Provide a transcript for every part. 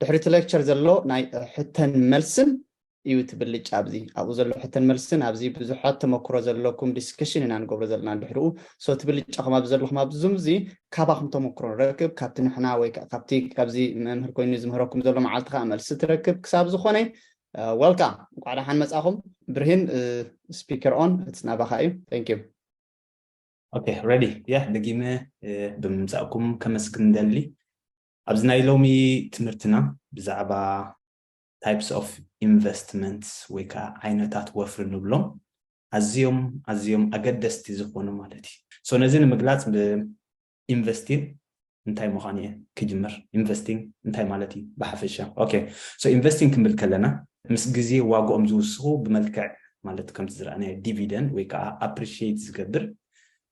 ድሕሪ እቲ lecture ዘሎ ናይ ሕተን መልስን እዩ እቲ ብልጫ። ኣብዚ ኣብኡ ዘሎ ሕተን መልስን ኣብዚ ብዙሓት ተመክሮ ዘለኩም discussion ኢና ንገብሮ ዘለና ድሕሪኡ። So እቲ ብልጫ ከም ኣብዚ ዘለኹም ኣብዚ ዙም እዚ ካባኹም ተመክሮ ንረክብ፣ ካብቲ ንሕና ወይ ከዓ ካብቲ ካብዚ መምህር ኮይኑ ዝምህረኩም ዘሎ መዓልቲ ከዓ መልሲ ትረክብ። ክሳብ ዝኾነ welcome፣ እንኳዕ ደሓን መጻኹም። ብርሂን፣ speaker on፣ it's ናባኻ እዩ። Thank you። Okay, ready? Yeah፣ ደጊመ ብምምጻእኩም ከመስግን ደሊ። ኣብዚ ናይ ሎሚ ትምህርትና ብዛዕባ types of investments ወይ ከዓ ዓይነታት ወፍሪ ንብሎም ኣዝዮም ኣዝዮም ኣገደስቲ ዝኾኑ ማለት እዩ። So ነዚ ንምግላጽ ብ investing እንታይ ምዃኑ እየ ክጅምር። Investing እንታይ ማለት እዩ ብሓፈሻ? Okay, so investing ክንብል ከለና ምስ ግዜ ዋግኦም ዝውስኹ ብመልክዕ ማለት ከምቲ ዝረኣናዮ dividend ወይ ከዓ appreciate ዝገብር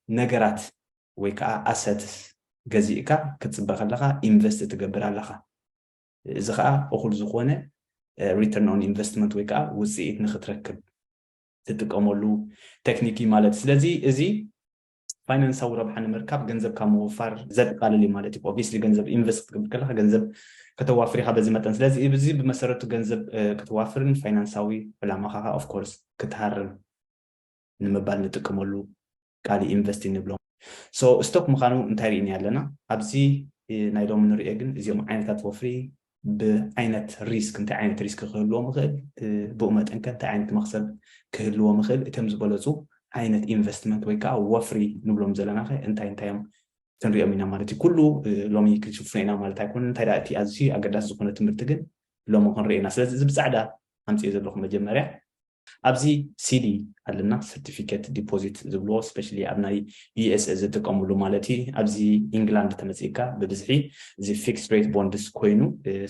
ነገራት ወይ ከዓ assets ገዚእካ ክትፅበ ከለካ invest ትገብር ኣለካ። እዚ ከዓ እኹል ዝኾነ return on investment ወይ ከዓ ውፅኢት ንክትረክብ ትጥቀመሉ ቴክኒክ እዩ ማለት እዩ። ስለዚ እዚ ፋይናንሳዊ ረብሓ ንምርካብ ገንዘብ ካብ ምውፋር ዘጠቃልል እዩ ማለት እዩ። Obviously ገንዘብ invest ክትገብር ከለካ ገንዘብ ከተዋፍር ኢካ በዚ መጠን። ስለዚ እዚ ብመሰረቱ ገንዘብ ከተዋፍርን ፋይናንሳዊ ዕላማካ ከዓ of course ክትሃርም ንምባል ንጥቀመሉ ቃል investing ንብሎ። So stock ምዃኑ እንታይ ርኢና ኣለና? ኣብዚ ናይ ሎሚ ንሪኦ ግን እዚኦም ዓይነታት ወፍሪ ብዓይነት risk እንታይ ዓይነት risk ክህልዎም ይኽእል፣ ብኡ መጠን ከ እንታይ ዓይነት መኽሰብ ክህልዎም ይኽእል፣ እቶም ዝበለፁ ዓይነት investment ወይ ከዓ ወፍሪ ንብሎም ዘለና ከ እንታይ እንታይ እዮም ክንሪኦም ኢና ማለት እዩ። ኩሉ ሎሚ ክንሽፍኖ ኢና ማለት ኣይኮነን። እንታይ ደኣ እቲ ኣዝዩ ኣገዳሲ ዝኾነ ትምህርቲ ግን ሎሚ ክንሪኦ ኢና። ስለዚ እዚ ብፃዕዳ ኣምፅኦ ዘለኹ መጀመርያ ኣብዚ CD ኣለና፣ certificate deposit ዝብልዎ፣ especially ኣብ ናይ USA ዝጥቀምሉ ማለት እዩ። ኣብዚ ኢንግላንድ ተመፂእካ ብብዝሒ እዚ fixed rate bonds ኮይኑ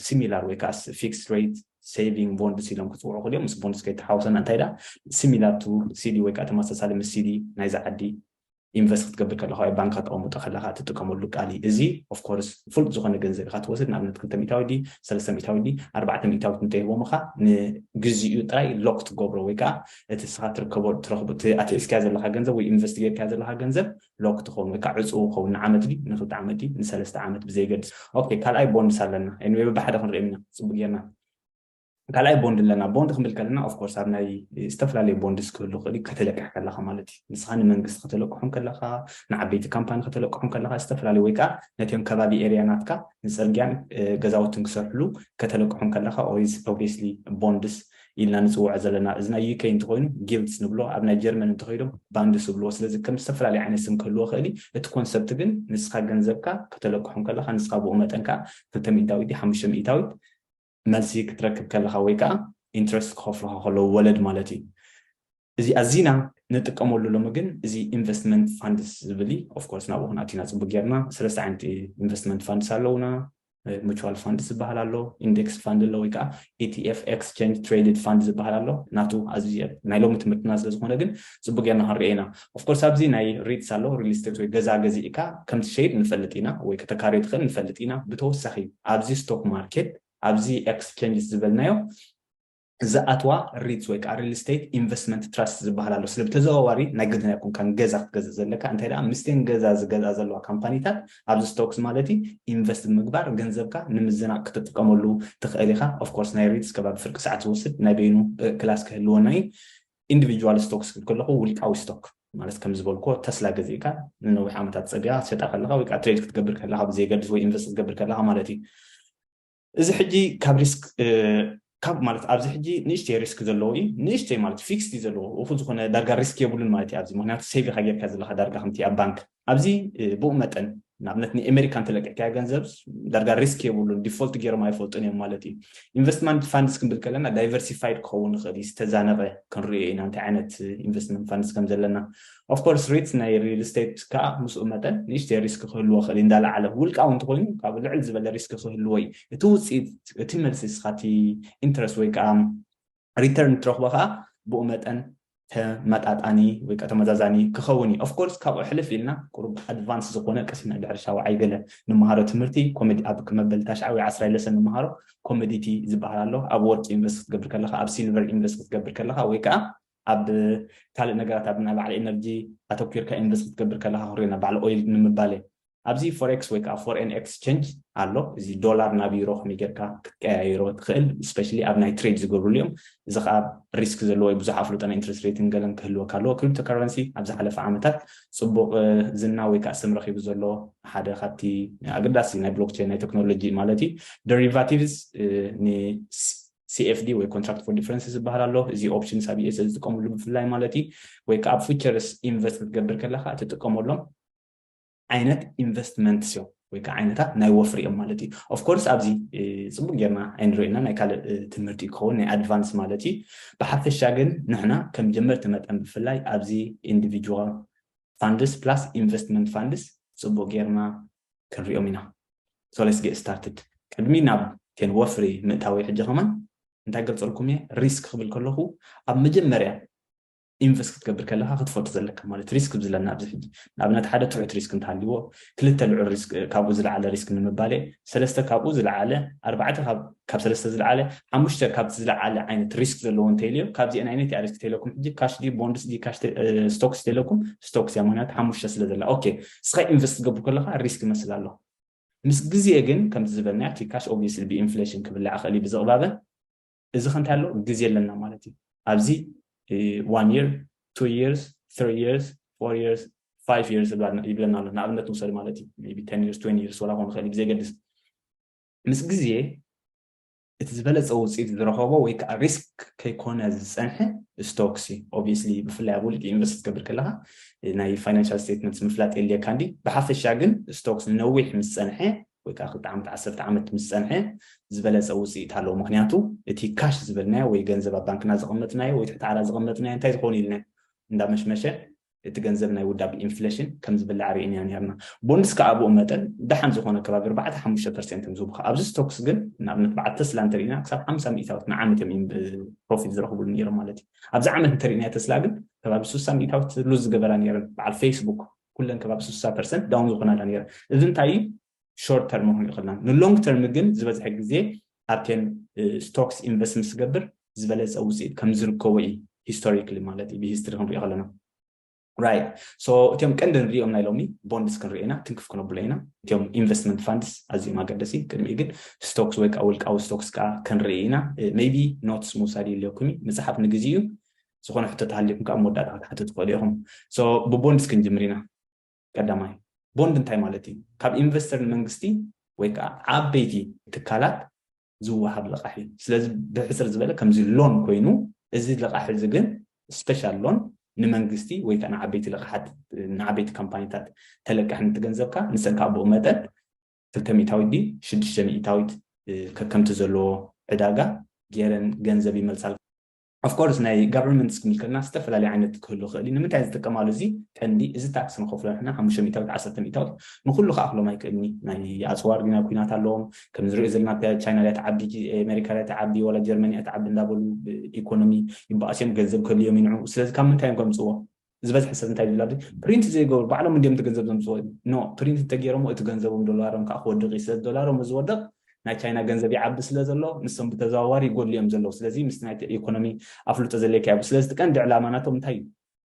similar ወይ ከዓ fixed rate saving bonds ኢሎም ክፅውዑ ክልኦም ምስ bonds ከይተሓወሰና እንታይ ዳ similar to CD ወይ ከዓ ተመሳሳሊ ምስ CD ናይዚ ዓዲ invest ክትገብር ከለካ ወይ ባንካ ተቐምጦ ከለካ ትጥቀመሉ ቃል እዩ። እዚ of course ፍሉጥ ዝኾነ ገንዘብ ኢካ ትወስድ፣ ንኣብነት ክልተ ሚእታዊት ድዩ ሰለስተ ሚእታዊት ድዩ ኣርባዕተ ሚእታዊት እንተይህቦምካ ንግዚኡ ጥራይ lock ትገብሮ ወይ ከዓ እቲ ንስኻ ትርከቦ ትረኽቦ ኣትሒዝካዮ ዘለካ ገንዘብ ወይ invest ጌርካዮ ዘለካ ገንዘብ lock ትኸውን ወይ ከዓ ዕፁው ክኸውን ንዓመት ድዩ ንክልተ ዓመት ድዩ ንሰለስተ ዓመት ብዘይገድስ። Okay ካልኣይ bonds ኣለና። Anyway ብብሓደ ክንሪኦም ኢና ፅቡቅ ጌርና። ካልኣይ bond ኣለና። Bond ክንብል ከለና of course ኣብ ናይ ዝተፈላለዩ bonds ክህሉ ይኽእል እዩ። ከተለቅሕ ከለካ ማለት እዩ። ንስኻ ንመንግስቲ ከተለቅሖም ከለካ፣ ንዓበይቲ ካምፓኒ ከተለቅሖም ከለካ፣ ዝተፈላለዩ ወይ ከዓ ነቲኦም ከባቢ area ናትካ ንፅርግያን ገዛውትን ክሰርሕሉ ከተለቅሖም ከለካ obviously bonds ኢልና ንፅውዖ ዘለና። እዚ ናይ UK እንተኮይኑ gilts ንብሎ፣ ኣብ ናይ ጀርመን እንተኮይኖም bonds ይብልዎ። ስለዚ ከም ዝተፈላለዩ ዓይነት ስም ክህልዎ ይኽእል እዩ። እቲ concept ግን ንስኻ ገንዘብካ ከተለቅሖም ከለካ ንስኻ ብኡ መጠን ከዓ ክልተ ሚእታዊት ድዩ ሓሙሽተ ሚእታዊት መልሲ ክትረክብ ከለካ ወይ ከዓ interest ክኸፍሉካ ከለዉ ወለድ ማለት እዩ። እዚ ኣዚና ንጥቀመሉ ሎሚ ግን እዚ investment funds ዝብል እዩ። Of course ናብኡ ክንኣቱ ኢና ፅቡቅ ጌርና። ሰለስተ ዓይነት investment funds ኣለውና። Mutual fund ዝበሃል ኣሎ፣ index fund ኣሎ ወይ ከዓ ETF exchange traded fund ዝበሃል ኣሎ። ናቱ ኣዚ ናይ ሎሚ ትምህርትና ስለዝኾነ ግን ፅቡቅ ጌርና ክንሪኦ ኢና። Of course ኣብዚ ናይ REITs ኣሎ፣ real estate ወይ ገዛ ገዚእካ ከም ትሸይጥ ንፈልጥ ኢና ወይ ከተካርዮ ትኽእል ንፈልጥ ኢና። ብተወሳኺ ኣብዚ stock market ኣብዚ exchange ዝበልናዮ ዝኣትዋ REITs ወይ ከዓ real estate investment trust ዝበሃል ኣሎ። ስለ ብተዘዋዋሪ ናይ ግድን ኣይኮንካን ገዛ ክትገዝእ ዘለካ፣ እንታይ ደኣ ምስቴን ገዛ ዝገዝኣ ዘለዋ ካምፓኒታት ኣብዚ stocks ማለት እዩ invest ብምግባር ገንዘብካ ንምዝናቅ ክትጥቀመሉ ትኽእል ኢኻ። Of course ናይ REITs ከባቢ ፍርቂ ሰዓት ዝወስድ ናይ በይኑ class ክህልወና እዩ። Individual stocks ክብል ከለኹ ውልቃዊ stock ማለት ከም ዝበልኩ ተስላ ገዚእካ ንነዊሕ ዓመታት ፀቢያ ክትሸጣ ከለካ ወይ ከዓ trade ክትገብር ከለካ ብዘይገድስ ወይ invest ክትገብር ከለካ ማለት እዩ። እዚ ሕጂ ካብ risk ካብ ማለት ኣብዚ ሕጂ ንእሽተይ risk ዘለዎ እዩ። ንእሽተይ ማለት fixed እዩ ዘለዎ፣ እኹል ዝኾነ ዳርጋ risk የብሉን ማለት እዩ ኣብዚ። ምክንያቱ save ኢኻ ጌርካ ዘለካ ዳርጋ ከምቲ ኣብ ባንክ። ኣብዚ ብኡ መጠን ንኣብነት ንኣሜሪካ እንተለቂሕካዮ ገንዘብ ዳርጋ risk የብሉን፣ default ገይሮም ኣይፈልጡን እዮም ማለት እዩ። Investment funds ክንብል ከለና diversified ክኸውን ይኽእል እዩ፣ ዝተዛነቐ ክንሪኦ ኢና እንታይ ዓይነት investment funds ከም ዘለና። Of course REITs ናይ real estate ከዓ ምስኡ መጠን ንእሽተይ risk ክህልዎ ይኽእል እዩ፣ እንዳለዓለ ውልቃዊ እንተኮይኑ ካብ ልዕል ዝበለ risk ክህልዎ እዩ። እቲ ውፅኢት እቲ መልሲ እስኻ እቲ interest ወይ ከዓ return ትረኽቦ ከዓ ብኡ መጠን ተመጣጣኒ ወይ ከዓ ተመዛዛኒ ክኸውን እዩ። Of course ካብኡ ሕልፍ ኢልና ቁሩብ advance ዝኾነ ቀስ ኢልና ድሕሪ ሻውዓይ ገለ ንመሃሮ ትምህርቲ ኮሜዲ ኣብ መበል ታሽዓይ ወይ ዓስራይ lesson ንመሃሮ commodity ዝበሃል ኣሎ። ኣብ ወርቂ invest ክትገብር ከለካ፣ ኣብ silver invest ክትገብር ከለካ ወይ ከዓ ኣብ ካልእ ነገራት ኣብ ናይ በዓል energy ኣተኪርካ invest ክትገብር ከለካ ክሪና በዓል oil ንምባል ኣብዚ forex ወይ ከዓ foreign exchange ኣሎ። እዚ ዶላር ናብ ዩሮ ከመይ ጌርካ ክትቀያየሮ ትኽእል፣ especially ኣብ ናይ ትሬድ ዝገብርሉ እዮም። እዚ ከዓ ሪስክ ዘለዎ እዩ። ብዙሕ ኣፍልጦ ናይ ኢንትረስት ሬትን ገለን ክህልወካ ኣለዎ። ክሪፕቶ ከረንሲ ኣብ ዝሓለፈ ዓመታት ፅቡቕ ዝና ወይ ከዓ ስም ረኪቡ ዘሎ ሓደ ካብቲ ኣገዳሲ ናይ ብሎክቸን ናይ ቴክኖሎጂ ማለት እዩ። ደሪቫቲቭስ ን CFD ወይ contract for difference ዝበሃል ኣሎ። እዚ ኦፕሽን ሳቢኤ ዝጥቀምሉ ብፍላይ ማለት እዩ። ወይ ከዓ ፊቸርስ ኢንቨስት ክትገብር ከለካ ትጥቀመሎም ዓይነት ኢንቨስትመንት እዮም ወይ ከዓ ዓይነታት ናይ ወፍሪ እዮም ማለት እዩ። ኦፍኮርስ ኣብዚ ፅቡቅ ጌርና ኣይንሪኦ ኢና፣ ናይ ካልእ ትምህርቲ ክኸውን ናይ ኣድቫንስ ማለት እዩ። ብሓፈሻ ግን ንሕና ከም ጀመርቲ መጠን ብፍላይ ኣብዚ ኢንዲቪጁዋል ፋንድስ ፕላስ ኢንቨስትመንት ፋንድስ ፅቡቅ ጌርና ክንሪኦም ኢና። So let's get started። ቅድሚ ናብ ቴን ወፍሪ ምእታዊ ሕጂ ከማን እንታይ ገልፀልኩም እየ፣ ሪስክ ክብል ከለኹ ኣብ መጀመርያ ኢንቨስት ክትገብር ከለካ ክትፈልጡ ዘለካ ማለት ሪስክ ብዝለና ኣብዚ ሕጂ ንኣብነት ሓደ ትሑት ሪስክ እንተሃልዎ ክልተ ልዑል ሪስክ ካብኡ ዝለዓለ ሪስክ ንምባል ሰለስተ ካብኡ ዝለዓለ ኣርባዕተ ካብ ሰለስተ ዝለዓለ ሓሙሽተ ካብ ዝለዓለ ዓይነት ሪስክ ዘለዎ እንተይልዮ ካብዚአን ዓይነት እያ ሪስክ ተይለኩም ሕጂ ካሽ ዲ ቦንድስ ዲ ካሽ ስቶክስ ተይለኩም ስቶክስ እያ ምክንያቱ ሓሙሽተ ስለ ዘላ ኦኬ ንስኻ ኢንቨስት ትገብር ከለካ ሪስክ ይመስል ኣሎ ምስ ግዜ ግን ከምቲ ዝበልናዮ እቲ ካሽ ኦብቪስሊ ብኢንፍሌሽን ክብላዕ ክእል እዩ ብዝቕባበ እዚ ከንታይ ኣሎ ግዜ ኣለና ማለት እዩ ኣብዚ one year two years three years four years five years ይብለና ኣሎ ንኣብነት ንውሰድ ማለት እዩ maybe ten years twenty years ወላ ክኾን ይኽእል ብዘይገድስ ምስ ግዜ እቲ ዝበለፀ ውፅኢት ዝረኸቦ ወይ ከዓ ሪስክ ከይኮነ ዝፀንሐ ስቶክስ እዩ obviously ብፍላይ ኣብ ውልቂ ኢንቨስት ትገብር ከለካ ናይ ፋይናንሻል ስቴትመንትስ ምፍላጥ የድልየካ እንዲ ብሓፈሻ ግን ስቶክስ ንነዊሕ ምስ ፀንሐ ወይ ከዓ ክልተ ዓመት ዓሰርተ ዓመት ምስ ፀንሐ ዝበለፀ ውፅኢት ኣለዎ ምክንያቱ እቲ ካሽ ዝበልናዮ ወይ ገንዘብ ኣብ ባንክና ዘቐመጥናዮ ወይ ትሕቲ ዓራት ዘቐመጥናዮ እንታይ ዝኾኑ ኢልና እንዳመሽመሸ እቲ ገንዘብ ናይ ውዳብ ኢንፍሌሽን ከም ዝብላዕ ርኢና ነርና ቦንድስ ከዓ ኣብኡ መጠን ደሓን ዝኾነ ከባቢ ኣርባዕተ ሓሙሽተ ፐርሰንት እዮም ዝህቡካ ኣብዚ ስቶክስ ግን ንኣብነት በዓል ተስላ እንተሪእና ክሳብ ሓምሳ ሚእታዊት ንዓመት እዮም ፕሮፊት ዝረኽብሉ ነይሮም ማለት እዩ ኣብዚ ዓመት እንተሪእና ተስላ ግን ከባቢ ሱሳ ሚእታዊት ሉዝ ዝገበራ ነይረን በዓል ፌስቡክ ኩለን ከባቢ ሱሳ ፐርሰንት ዳውን ዝኾናላ ነይረን እዚ እንታይ እዩ ሾርት ተርም ክንሪኦ ከለና ንሎንግ ተርም ግን ዝበዝሐ ግዜ ኣብተን ስቶክስ ኢንቨስት ምስ ገብር ዝበለፀ ውፅኢት ከም ዝርከቦ እዩ ሂስቶሪክሊ ማለት እዩ ብሂስትሪ ክንሪኦ ከለና right so እቲኦም ቀንዲ ንሪኦም ናይ ሎሚ ቦንድስ ክንርኢ ኢና ትንክፍ ክነብሎ ኢና እቲኦም ኢንቨስትመንት ፋንድስ ኣዝዮም ኣገደሲ ቅድሚኡ ግን ስቶክስ ወይ ከዓ ውልቃዊ ስቶክስ ከዓ ክንርኢ ኢና maybe ኖትስ ምውሳድ የድልየኩም እዩ ምፅሓፍ ንግዜ እዩ ዝኾነ ሕቶ ተሃልዩኩም ከዓ መወዳእታ ክትሓቱ ትኽእሉ ኢኹም so ብቦንድስ ክንጅምር ኢና ቀዳማይ ቦንድ እንታይ ማለት እዩ ካብ ኢንቨስተር ንመንግስቲ ወይ ከዓ ዓበይቲ ትካላት ዝወሃብ ልቓሕ እዩ ስለዚ ብሕፅር ዝበለ ከምዚ ሎን ኮይኑ እዚ ልቓሕ እዚ ግን ስፔሻል ሎን ንመንግስቲ ወይ ከዓ ንዓበይቲ ልቓሓት ንዓበይቲ ካምፓኒታት ተለቃሕ ንትገንዘብካ ንሰን ከዓ ብኡ መጠን ክልተ ሚእታዊት ዲ ሽዱሽተ ሚእታዊት ከከምቲ ዘለዎ ዕዳጋ ገይረን ገንዘብ ይመልሳል ኦፍኮርስ ናይ ጋቨርንመንትስ ክንብል ከለና ዝተፈላለየ ዓይነት ክህሉ ይኽእል እዩ ንምንታይ ዝጥቀማሉ እዚ ቀንዲ እዚ ታክስ ንኸፍሎ ንሕና ሓሙሽተ ሚእታዊት ዓሰርተ ሚእታዊት ንኩሉ ክኣኽሎም ኣይክእልኒ ናይ ኣፅዋር ዲና ኩናት ኣለዎም ከም ንሪኦ ዘለና ቻይና ዳይ ትዓቢ ኣሜሪካ ዳይ ትዓቢ ወላ ጀርመን እያ ትዓቢ እንዳበሉ ኢኮኖሚ ይበኣስዮም ገንዘብ ክህልዮም ይንዑ ስለዚ ካብ ምንታይ እዮም ከምፅዎ ዝበዝሐ ሰብ እንታይ ይብል ኣብዚ ፕሪንት ዘይገብሩ ባዕሎም እንዲዮም እቲ ገንዘብ ዘምፅዎ ኖ ፕሪንት እንተገይሮሞ እቲ ገንዘቦም ዶላሮም ከዓ ክወድቕ እዩ ስለዚ ዶላሮም ዝወድቕ ናይ ቻይና ገንዘብ ይዓቢ ስለ ዘሎ ንሶም ብተዘዋዋሪ ይጎድሉ እዮም ዘለዉ ስለዚ ምስ ናይ ኢኮኖሚ ኣፍልጦ ዘድልየካ እዩ ስለዚ እቲ ቀንዲ ዕላማ ናቶም እንታይ እዩ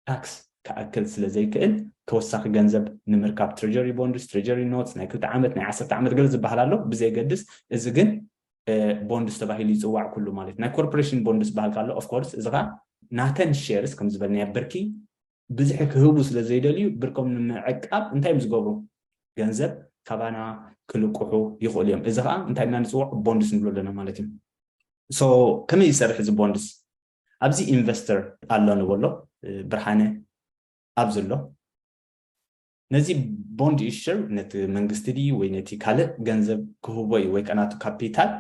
ታክስ ክኣክል ስለ ዘይክእል ተወሳኺ ገንዘብ ንምርካብ ትሬጀሪ ቦንድስ ትሬጀሪ ኖትስ ናይ ክልተ ዓመት ናይ ዓሰርተ ዓመት ገለ ዝበሃል ኣሎ ብዘየገድስ እዚ ግን ቦንድስ ተባሂሉ ይፅዋዕ ኩሉ ማለት ናይ ኮርፖሬሽን ቦንድስ ዝበሃል ካሎ ኦፍኮርስ እዚ ከዓ ናተን ሼርስ ከም ዝበልናዮ ብርኪ ብዝሒ ክህቡ ስለ ዘይደልዩ ብርኮም ንምዕቃብ እንታይ እዮም ዝገብሩ ገንዘብ ካባና ክልቅሑ ይኽእሉ እዮም እዚ ከዓ እንታይ ኢና ንፅውዖ ቦንድስ ንብሎ ኣለና ማለት እዩ so ከመይ ይሰርሕ እዚ ቦንድስ ኣብዚ ኢንቨስተር ኣሎ ንበሎ ብርሃነ ኣብዚ ኣሎ ነዚ ቦንድ ኢሽር ነቲ መንግስቲ ድዩ ወይ ነቲ ካልእ ገንዘብ ክህቦ እዩ ወይ ከናቱ ካፒታል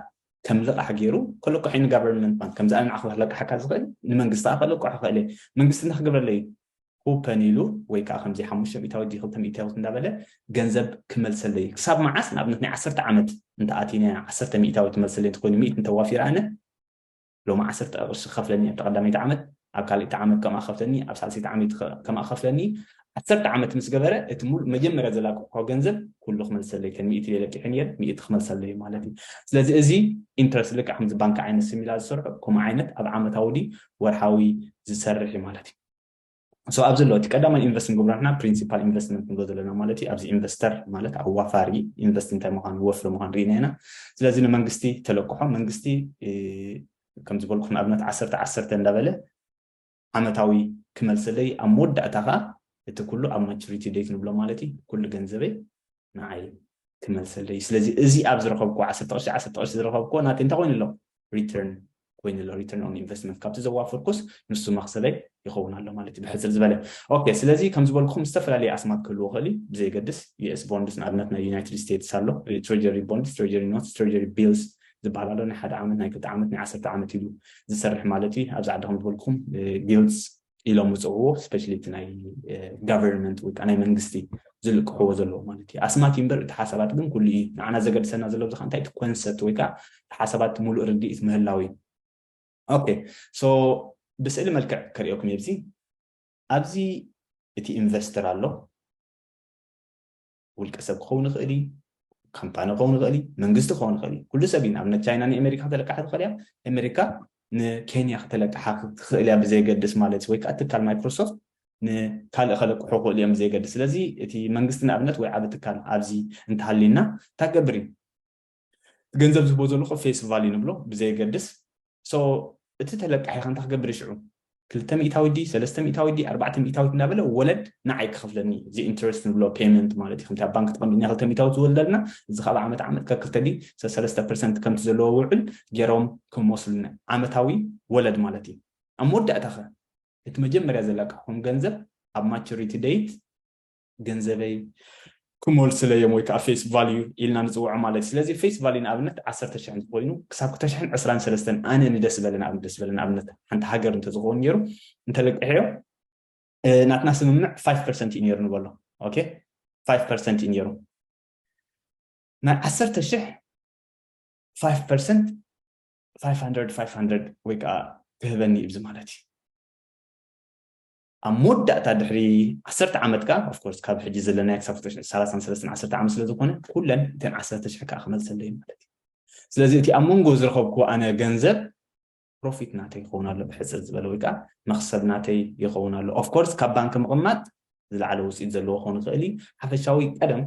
ከም ልቓሕ ገይሩ ከለቅሖ እዩ ንጋቨርንመንት ባንክ ከምዚ ኣነ ንዓኹ ክለቅሓካ ዝኽእል ንመንግስቲ ከዓ ከለቅሖ ክእል እየ መንግስቲ እንታይ ክገብረለይ ኩፐን ኢሉ ወይ ከዓ ከምዚ ሓሙሽተ ሚእታዊት ዲ ክልተ ሚእታዊት እንዳበለ ገንዘብ ክመልሰለይ ክሳብ መዓስ ንኣብነት ናይ ዓሰርተ ዓመት እንተኣቲነ ዓሰርተ ሚእታዊት ትመልሰለይ እንተኮይኑ ሚእት እንተዋፊረ ኣነ ሎሚ ዓሰርተ ቅርሺ ክኸፍለኒ ኣብቲ ቀዳመይቲ ዓመት ኣብ ካልእቲ ዓመት ከምኣ ከፍለኒ ኣብ ሳልሰይቲ ዓመት ከምኣ ከፍለኒ ዓሰርተ ዓመት ምስ ገበረ እቲ ሙሉ መጀመርያ ዘላቅሖ ገንዘብ ኩሉ ክመልሰለይ ተን ሚእቲ ለቂሐ ነይር ሚእቲ ክመልሰለይ ማለት እዩ ስለዚ እዚ ኢንትረስት ልክዕ ከምዚ ባንክ ዓይነት ስሚላ ዝሰርሑ ከምኡ ዓይነት ኣብ ዓመታዊ ዲ ወርሓዊ ዝሰርሕ እዩ ማለት እዩ so ኣብዚ ኣሎ እቲ ቀዳማይ ኢንቨስት ንገብሮ ንሕና ፕሪንሲፓል ኢንቨስትመንት ንብሎ ዘለና ማለት እዩ። ኣብዚ ኢንቨስተር ማለት ኣዋፋሪ ኢንቨስት እንታይ ምዃኑ ወፍሪ ምዃኑ ርኢና ኢና። ስለዚ ንመንግስቲ ተለቅሖ መንግስቲ ከም ዝበልኩ ንኣብነት ዓሰርተ ዓሰርተ እንዳበለ ዓመታዊ ክመልሰለይ ኣብ መወዳእታ ከዓ እቲ ኩሉ ኣብ ማቹሪቲ ዴት ንብሎ ማለት እዩ ኩሉ ገንዘበይ ንዓይ ክመልሰለይ። ስለዚ እዚ ኣብ ዝረኸብኩ ዓሰርተ ቅርሺ ዓሰርተ ቅርሺ ዝረኸብኩ ናተይ እንታይ ኮይኑ ኣሎ? ሪተርን ኮይኑ ኣሎ። ሪተርን ኦን ኢንቨስትመንት ካብቲ ዘዋፈርኩስ ንሱ መክሰበይ ይኸውን ኣሎ ማለት እዩ ብሕፅር ዝበለ። ኦኬ፣ ስለዚ ከም ዝበልኩኹም ዝተፈላለየ ኣስማት ክህልዎ ይኽእል እዩ ብዘየገድስ። ዩኤስ ቦንድስ ንኣብነት ናይ ዩናይትድ ስቴትስ ኣሎ፣ ትሬጀሪ ቦንድስ፣ ትሬጀሪ ኖትስ፣ ትሬጀሪ ቢልስ ዝበሃል ኣሎ። ናይ ሓደ ዓመት፣ ናይ ክልተ ዓመት፣ ናይ ዓሰርተ ዓመት ኢሉ ዝሰርሕ ማለት እዩ። ኣብዚ ዓዲ ከም ዝበልኩኹም ጊልትስ ኢሎም ዝፅውዕዎ ስፔሻሊ እቲ ናይ ጋቨርንመንት ወይ ከዓ ናይ መንግስቲ ዝልቅሕዎ ዘለዎ ማለት እዩ። ኣስማት እዩ እምበር እቲ ሓሳባት ግን ኩሉ እዩ። ንዓና ዘገድሰና ዘሎ ብዝካ እንታይ እቲ ኮንሰፕት ወይ ከዓ እቲ ሓሳባት ሙሉእ ርድኢት ምህላው እዩ። ኦኬ፣ ሶ ብስእሊ መልክዕ ከርእየኩም እየ። እዚ ኣብዚ እቲ ኢንቨስተር ኣሎ። ውልቀ ሰብ ክኸውን ይኽእል እዩ፣ ካምፓኒ ክኸውን ይኽእል እዩ፣ መንግስቲ ክኸውን ይኽእል እዩ። ኩሉ ሰብ እዩ። ንኣብነት ቻይና ንኣሜሪካ ክተለቃሕ ትኽእል እያ፣ ኣሜሪካ ንኬንያ ክተለቅሓ ትኽእል እያ ብዘየገድስ ማለት ወይ ከዓ ትካል ማይክሮሶፍት ንካልእ ከለቅሑ ክኽእሉ እዮም ብዘየገድስ። ስለዚ እቲ መንግስቲ ንኣብነት ወይ ዓቢ ትካል ኣብዚ እንተሃልዩና እንታይ ክገብር እዩ? ገንዘብ ዝህቦ ዘለኹ ፌስ ቫልዩ ንብሎ ብዘየገድስ። So እቲ ተለቃሒ ከ እንታይ ክገብር እዩ ሽዑ? ክልተ ሚእታዊ ዲ ሰለስተ ሚእታዊ ዲ ኣርባዕተ ሚእታዊት እናበለ ወለድ ንዓይ ክኸፍለኒ እዩ። እዚ ኢንትረስት ንብሎ ፔመንት ማለት እዩ። ከምቲ ኣብ ባንክ ትቐምጥኛ ክልተ ሚእታዊት ዝወልደልና እዚ ካብ ዓመት ዓመት ካብ ክልተ ዲ ሰለስተ ፐርሰንት ከምቲ ዘለዎ ውዕል ገይሮም ክመስሉና ዓመታዊ ወለድ ማለት እዩ። ኣብ መወዳእታ ከ እቲ መጀመርያ ዘለቃኹም ገንዘብ ኣብ ማቹሪቲ ዴት ገንዘበይ ክመልስለዮም ወይ ከዓ ፌስ ቫልዩ ኢልና ንፅውዖ ማለት እዩ። ስለዚ ፌስ ቫልዩ ንኣብነት ዓሰርተ ሽሕ እንተኮይኑ ክሳብ ክልተ ሽሕን ዕስራን ሰለስተን ኣነ ንደስ በለ ንኣብነት ደስ በለ ንኣብነት ሓንቲ ሃገር እንተዝኸውን ነይሩ እንተለቅሕዮ ናትና ስምምዕ ፋይቭ ፐርሰንት እዩ ነይሩ ንበሎ። ኦኬ፣ ፋይቭ ፐርሰንት እዩ ነይሩ። ናይ ዓሰርተ ሽሕ ፋይቭ ፐርሰንት ፋይቭ ሃንድረድ ፋይቭ ሃንድረድ ወይ ከዓ ክህበኒ እዩ ማለት እዩ። ኣብ መወዳእታ ድሕሪ ዓሰርተ ዓመት ከዓ ኦፍኮርስ ካብ ሕጂ ዘለናዮ ክሳብ ሰላሳን ሰለስተን ዓሰርተ ዓመት ስለዝኮነ ኩለን እተን ዓሰርተ ሽሕ ከዓ ክመልሰለይ ማለት እዩ። ስለዚ እቲ ኣብ መንጎ ዝረኸብኩ ኣነ ገንዘብ ፕሮፊት ናተይ ይኸውን ኣሎ ብሕፅር ዝበለ ወይ ከዓ መክሰብ ናተይ ይኸውን ኣሎ። ኦፍኮርስ ካብ ባንክ ምቕማጥ ዝለዓለ ውፅኢት ዘለዎ ክኸውን ይኽእል እዩ። ሓፈሻዊ ቀደም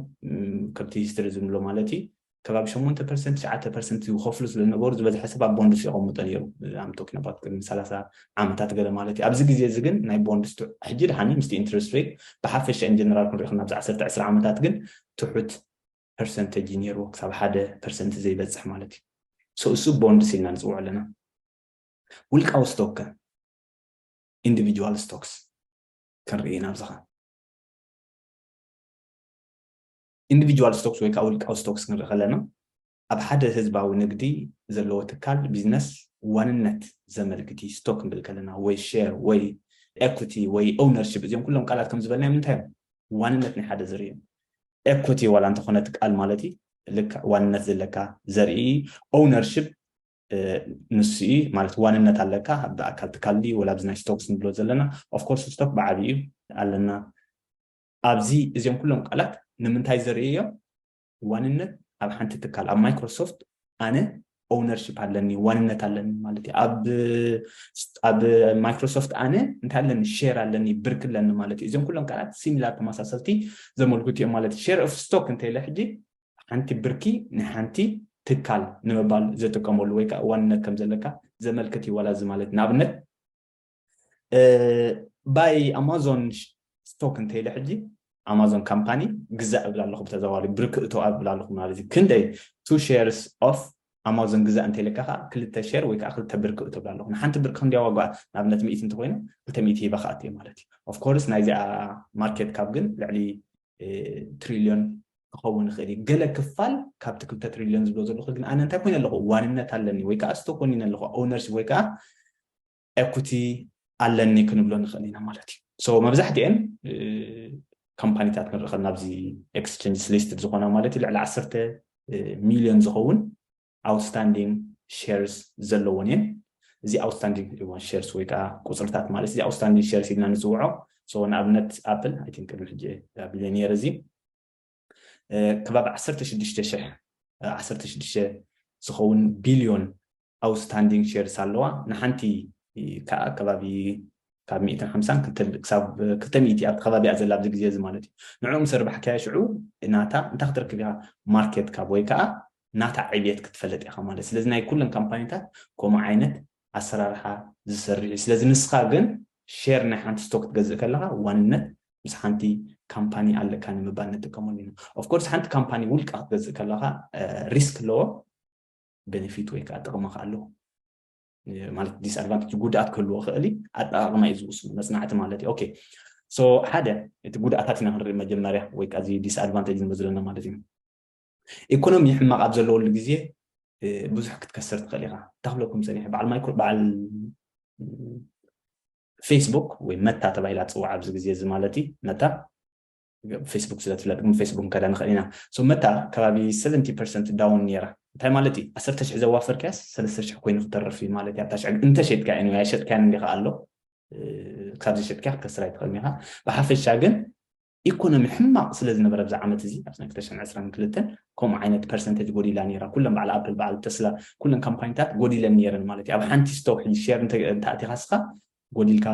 ከምቲ ሂስትሪ ዝብሎ ማለት እዩ ከባቢ ሸሞንተ ፐርሰንት ትሽዓተ ፐርሰንት ዝኸፍሉ ስለዝነበሩ ዝበዝሐ ሰብ ኣብ ቦንድስ የቐምጦ ነይሩ። ኣም ቶኪን ኣባት ቅድሚ ሰላሳ ዓመታት ገለ ማለት እዩ። ኣብዚ ግዜ እዚ ግን ናይ ቦንድስ ትሑ- ሕጂ ድሓኒ ምስቲ ኢንትረስት ሬት ብሓፈሻ ኢንጀነራል ክንሪኦ ከለና ኣብዚ ዓሰርተ ዕስራ ዓመታት ግን ትሑት ፐርሰንተጅ እዩ ነይርዎ ክሳብ ሓደ ፐርሰንት ዘይበፅሕ ማለት እዩ። So እሱ ቦንድስ ኢልና ንፅውዖ ኣለና። ውልቃዊ ስቶክ ከ ኢንዲቪጁዋል ስቶክስ ክንርኢ ኢና። ኣብዚ ኢንዲቪጁዋል ስቶክስ ወይ ከዓ ውልቃዊ ስቶክስ ክንርኢ ከለና ኣብ ሓደ ህዝባዊ ንግዲ ዘለዎ ትካል ቢዝነስ ዋንነት ዘመልክት እዩ። ስቶክ ክንብል ከለና ወይ ሼር ወይ ኤኩቲ ወይ ኦውነርሽፕ እዚኦም ኩሎም ቃላት ከም ዝበልናዮም እንታይ እዮም? ዋንነት ናይ ሓደ ዘርኢ እዮም። ኤኩቲ ዋላ እንተኾነ እቲ ቃል ማለት እዩ ልክዕ ዋንነት ዘለካ ዘርኢ ኦውነርሽፕ ንሱ እዩ ማለት ዋንነት ኣለካ ኣብ ኣካል ትካል ድዩ ወላ ኣብዚ ናይ ስቶክስ ንብሎ ዘለና። ኦፍኮርስ ስቶክ ብዓብዩ ኣለና ኣብዚ እዚኦም ኩሎም ቃላት ንምንታይ ዘርኢ እዮም? ዋንነት ኣብ ሓንቲ ትካል ኣብ ማይክሮሶፍት ኣነ ኦውነርሽፕ ኣለኒ ዋንነት ኣለኒ ማለት እዩ። ኣብ ኣብ ማይክሮሶፍት ኣነ እንታይ ኣለኒ ሼር ኣለኒ ብርክ ኣለኒ ማለት እዩ። እዚኦም ኩሎም ቃላት ሲሚላር ተመሳሰልቲ ዘመልክቱ እዮም ማለት እዩ። ሼር ኦፍ ስቶክ እንተኢለ ሕጂ ሓንቲ ብርኪ ንሓንቲ ትካል ንምባል ዝጥቀመሉ ወይ ከዓ ዋንነት ከም ዘለካ ዘመልክት እዩ። ዋላ እዚ ማለት ንኣብነት ባይ ኣማዞን ስቶክ እንተኢለ ሕጂ ኣማዞን ካምፓኒ ግዛእ እብል ኣለኹ ብተዘዋዋሪ ብርክ እቶ እብል ኣለኹ ማለት እዩ። ክንደይ ቱ ሼርስ ኦፍ ኣማዞን ግዛእ እንተኢለካ ከዓ ክልተ ሼር ወይ ከዓ ክልተ ብርክ እቶ እብል ኣለኹ። ንሓንቲ ብርክ ክንደይ ዋጋ ንኣብነት ሚእቲ እንተኮይኑ ክልተ ሚእቲ ሂበ ክኣት እየ ማለት እዩ። ኦፍኮርስ ናይዚኣ ማርኬት ካብ ግን ልዕሊ ትሪሊዮን ክኸውን ይኽእል እዩ። ገለ ክፋል ካብቲ ክልተ ትሪሊዮን ዝብሎ ዘለኹ ግን ኣነ እንታይ ኮይነ ኣለኹ ዋንነት ኣለኒ ወይ ከዓ ስቶክ ወኒነ ኣለኹ ኦውነርሽፕ ወይ ከዓ ኤኩቲ ኣለኒ ክንብሎ ንኽእል ኢና ማለት እዩ። So መብዛሕትኤን ካምፓኒታት ንርኢ ከለና ኣብዚ ኤክስቸንጅስ ሊስትድ ዝኾና ማለት እዩ ልዕሊ ዓሰርተ ሚሊዮን ዝኸውን ኣውትስታንዲንግ ሼርስ ዘለዎን እየን። እዚ ኣውትስታንዲንግ ሼርስ ወይ ከዓ ቁፅርታት ማለት እዚ ኣውትስታንዲንግ ሼርስ ኢልና ንፅውዖ። So ንኣብነት ኣፕል ኣይ ቲንክ ቅድሚ ሕጂ ቢልዮኔር እዚ ከባቢ ዓሰርተ ሽዱሽተ ሽሕ ዓሰርተ ሽዱሽተ ዝኸውን ቢልዮን ኣውትስታንዲንግ ሼርስ ኣለዋ። ንሓንቲ ከዓ ከባቢ ካብ ሚእትን ሓምሳን ክሳብ ክልተ ሚእቲ ኣብቲ ከባቢኣ ዘላ ኣብዚ ግዜ እዚ ማለት እዩ። ንዕኡ ምስ ኣርባሕካያ ሽዑ ናታ እንታይ ክትረክብ ኢኻ? ማርኬት ካፕ ወይ ከዓ ናታ ዕብየት ክትፈልጥ ኢኻ ማለት። ስለዚ ናይ ኩለን ካምፓኒታት ከምኡ ዓይነት ኣሰራርሓ ዝሰርሕ እዩ። ስለዚ ንስኻ ግን ሼር ናይ ሓንቲ ስቶክ ክትገዝእ ከለኻ ዋንነት ምስ ሓንቲ ካምፓኒ ኣለካ ንምባል ንጥቀመሉ ኢና። ኦፍኮርስ ሓንቲ ካምፓኒ ውልቃ ክትገዝእ ከለኻ ሪስክ ኣለዎ፣ ቤኔፊት ወይ ከዓ ጥቕሚ ከ ኣለዎ። ማለት ዲስኣድቫንቴጅ ጉድኣት ክህልዎ ክእል ኣጠቃቅማ እዩ ዝውስኑ መፅናዕቲ ማለት እዩ። ኦኬ ሶ ሓደ እቲ ጉድኣታት ኢና ክንርኢ መጀመርያ ወይ ከዓ እዚ ዲስኣድቫንቴጅ ንብል ዘለና ማለት እዩ። ኢኮኖሚ ሕማቕ ኣብ ዘለወሉ ግዜ ብዙሕ ክትከስር ትኽእል ኢኻ። እንታይ ክብለኩም ፀኒሐ በዓል ማይክሮ በዓል ፌስቡክ ወይ መታ ተባሂላ ትፅዋዕ ኣብዚ ግዜ እዚ ማለት እዩ። መታ ፌስቡክ ስለ ትፍለጥ ግን ፌስቡክ ከዳ ንኽእል ኢና። ሶ መታ ከባቢ ሰቨንቲ ፐርሰንት ዳውን ነይራ። እንታይ ማለት እዩ? ዓሰርተ ሽሕ ዘዋፈርካያስ ሰለስተ ሽሕ ኮይኑ ክተርፍ እዩ ማለት እዩ። ኣብታ ሽዕግ እንተሸጥካ እዩ ኣይሸጥካያን እንዲኻ ኣሎ ክሳብ ዝሸጥካ ክትከስር ኣይትኽእልን ኢኻ። ብሓፈሻ ግን ኢኮኖሚ ሕማቕ ስለ ዝነበረ ኣብዚ ዓመት እዚ ኣብ ናይ ክልተ ሽሕን ዕስራን ክልተን ከምኡ ዓይነት ፐርሰንቴጅ ጎዲላ ነይራ። ኩለን በዓል ኣፕል በዓል ተስላ ኩለን ካምፓኒታት ጎዲለን ነይረን ማለት እዩ። ኣብ ሓንቲ ስቶክ ሕጂ ሼር እንተኣቲኻ ስኻ ጎዲልካ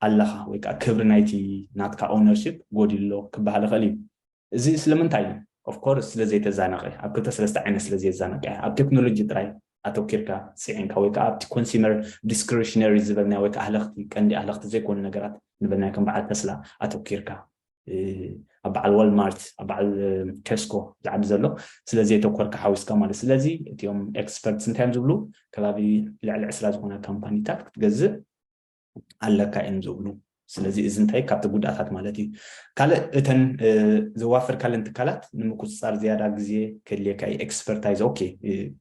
ኣለኻ ወይ ከዓ ክብሪ ናይቲ ናትካ ኦነርሽፕ ጎዲሎ ክበሃል ይኽእል እዩ። እዚ ስለምንታይ እዩ? ኦፍኮርስ ስለ ዘይተዛነቀ ኣብ ክልተ ሰለስተ ዓይነት ስለ ዘየዛነቀ ኣብ ቴክኖሎጂ ጥራይ ኣተኪርካ ፅዒንካ ወይ ከዓ ኣብቲ ኮንሱመር ዲስክሪሽነሪ ዝበልና ወይ ከዓ ኣህለኽቲ ቀንዲ ኣህለኽቲ ዘይኮኑ ነገራት ንበልና ከም በዓል ተስላ ኣተኪርካ ኣብ በዓል ዋልማርት ኣብ በዓል ቴስኮ ዝዓቢ ዘሎ ስለዚ የተኮርካ ሓዊስካ ማለት ስለዚ እቲኦም ኤክስፐርትስ እንታይ እዮም ዝብሉ ከባቢ ልዕሊ ዕስራ ዝኾነ ካምፓኒታት ክትገዝእ ኣለካ እዮም ዝብሉ ስለዚ እዚ እንታይ ካብቲ ጉድኣታት ማለት እዩ ካልእ እተን ዘዋፈርካለን ትካላት ንምቁፅፃር ዝያዳ ግዜ ከድልየካ እዩ ኤክስፐርታይዝ ኦኬ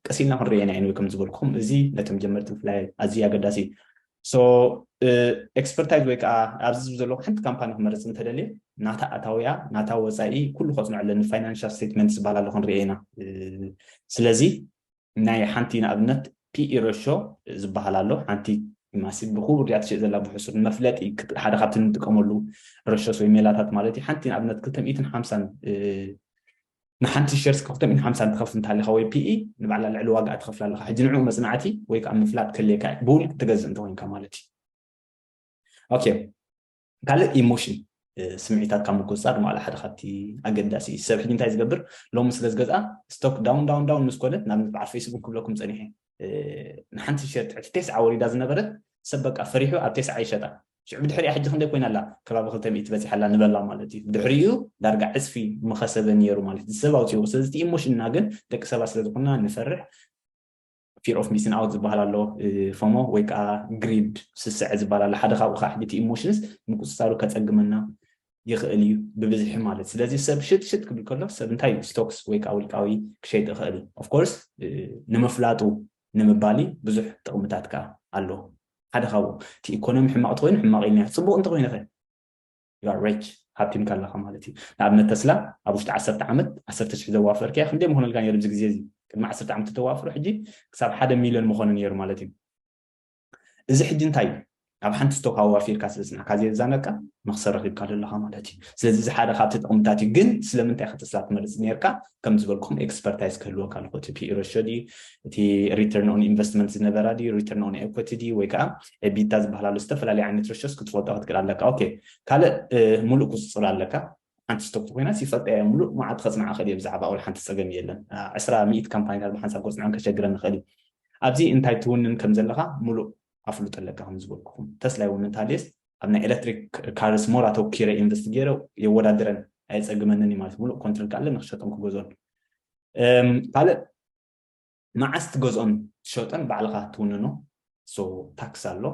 ቀሲልና ክንርእየና ኢና ወይ ከም ዝበልኩም እዚ ነቶም ጀመርቲ ብፍላይ ኣዝዩ ኣገዳሲ ሶ ኤክስፐርታይዝ ወይ ከዓ ኣብዚ ዘለኹ ሓንቲ ካምፓኒ ክመርፅ እንተደልየ ናታ ኣታውያ ናታ ወፃኢ ኩሉ ከፅንዖ ኣለኒ ፋይናንሻል ስቴትመንት ዝበሃል ኣሎ ክንርአ ኢና ስለዚ ናይ ሓንቲ ንኣብነት ፒኢ ረሾ ዝበሃል ኣሎ ሓንቲ ማሲ ብክቡር ድያ ትሸጥ ዘላ ብሕሱር መፍለጢ ሓደ ካብቲ ንጥቀመሉ ረሾስ ወይ ሜላታት ማለት እዩ ሓንቲ ንኣብነት ክልተ ሚእትን ሓምሳን ንሓንቲ ሸርስ ክልተ ሚእትን ሓምሳን ትኸፍል እንተሃሊኻ ወይ ፒኢ ንባዕላ ልዕሊ ዋጋ ትኸፍል ኣለኻ ሕጂ ንዕኡ መፅናዕቲ ወይ ከዓ ምፍላጥ ከልየካ ብውልቂ ትገዝእ እንተኮይንካ ማለት እዩ ኦኬ ካልእ ኢሞሽን ስምዒታት ካብ ምቁፅፃር ንባዕሉ ሓደ ካብቲ ኣገዳሲ እዩ ሰብ ሕጂ እንታይ ዝገብር ሎሚ ስለ ዝገዝኣ ስቶክ ዳውን ዳውን ዳውን ምስ ኮነት ናብ በዓል ፌስቡክ ክብለኩም ፀኒሐ ንሓንቲ ሸር ትሕቲ ቴስዓ ወሪዳ ዝነበረት ሰብ በቃ ፈሪሑ ኣብ ቴስዓ ይሸጣ ሽዑ ብድሕሪኣ ሕጂ ክንደይ ኮይና ኣላ ከባቢ ክልተ ሚእቲ በፂሓ ኣላ ንበላ ማለት እዩ ድሕሪኡ ዳርጋ ዕፅፊ ምኸሰበ ነይሩ ማለት እዩ ሰብ ኣውፅዎ ስለዚ ኢሞሽንና ግን ደቂ ሰባት ስለ ዝኾንና ንፈርሕ fear of missing out ዝበሃል ኣሎ ፎሞ ወይ ከዓ ግሪድ ስስዐ ዝበሃል ኣሎ ሓደ ካብኡ ከዓ ሕጂ ኢሞሽንስ ምቁፅፃሩ ከፀግመና ይኽእል እዩ ብብዝሒ ማለት ስለዚ ሰብ ሽጥ ሽጥ ክብል ከሎ ሰብ እንታይ እዩ ስቶክስ ወይ ከዓ ውልቃዊ ክሸይጥ ይኽእል እዩ ኦፍኮርስ ንምፍላጡ ንምባል ብዙሕ ጥቕምታት ከዓ ኣሎ ሓደ ካብኡ እቲ ኢኮኖሚ ሕማቕ ተኮይኑ ሕማቕ ኢልና ፅቡቕ እንተኮይኑ ኸ you are rich ሃብቲምካ ኣለኻ ማለት እዩ ንኣብነት ተስላ ኣብ ውሽጢ ዓሰርተ ዓመት ዓሰርተ ሽሕ ዘዋፈርካያ ክንደይ ምኾነልካ ነይሩ ኣብዚ ግዜ እዚ ቅድሚ ዓሰርተ ዓመት ተዋፍሮ ሕጂ ክሳብ ሓደ ሚልዮን ምኾነ ነይሩ ማለት እዩ እዚ ሕጂ እንታይ እዩ ኣብ ሓንቲ ስቶክ ኣዋፊርካ ስለ ዝፅናሕካ ዘየዛነካ መክሰብ ረኪብካ ዘለኻ ማለት እዩ ስለዚ እዚ ሓደ ካብቲ ጥቕምታት እዩ ግን ስለምንታይ ከተስላ ትመርፅ ነርካ ከም ዝበልኩም ኤክስፐርታይዝ ክህልወካ ኣለኩ እቲ ፒኢ ረሾ ድዩ እቲ return on investment ዝነበራ ድዩ return on equity ድዩ ወይ ከዓ ኤቢታ ዝበሃል ኣሎ ዝተፈላለዩ ዓይነት ረሾስ ክትፈልጦ ክትክእል ኣለካ ኦኬ ካልእ ሙሉእ ቁፅፅር ኣለካ ሓንቲ ስቶክ ኮይና ይፈልጠያ ሙሉእ መዓት ከፅንዓ ክእል ብዛዕባ ኣውል ሓንቲ ፀገም የለን ዕስራ ሚእት ካምፓኒታት ብሓንሳብ ከፅንዐን ከሸግረን ንክእል እዩ ኣብዚ እንታይ ትውንን ከም ዘለካ ሙሉእ ኣፍሉጥ ኣለካ ከም ዝበልኩኹም ተስላ ይውንን ታሊየስ ኣብ ናይ ኤሌክትሪክ ካርስ ሞር ኣተኪረ ኢንቨስት ገይረ የወዳድረን ኣየፀግመንን እዩ ማለት ሙሉእ ኮንትሮል ካለ ንክሸጦም ክገዝኦን ካልእ መዓስ ትገዝኦን ትሸጦን ባዕልካ ትውንኖ ሶ ታክስ ኣሎ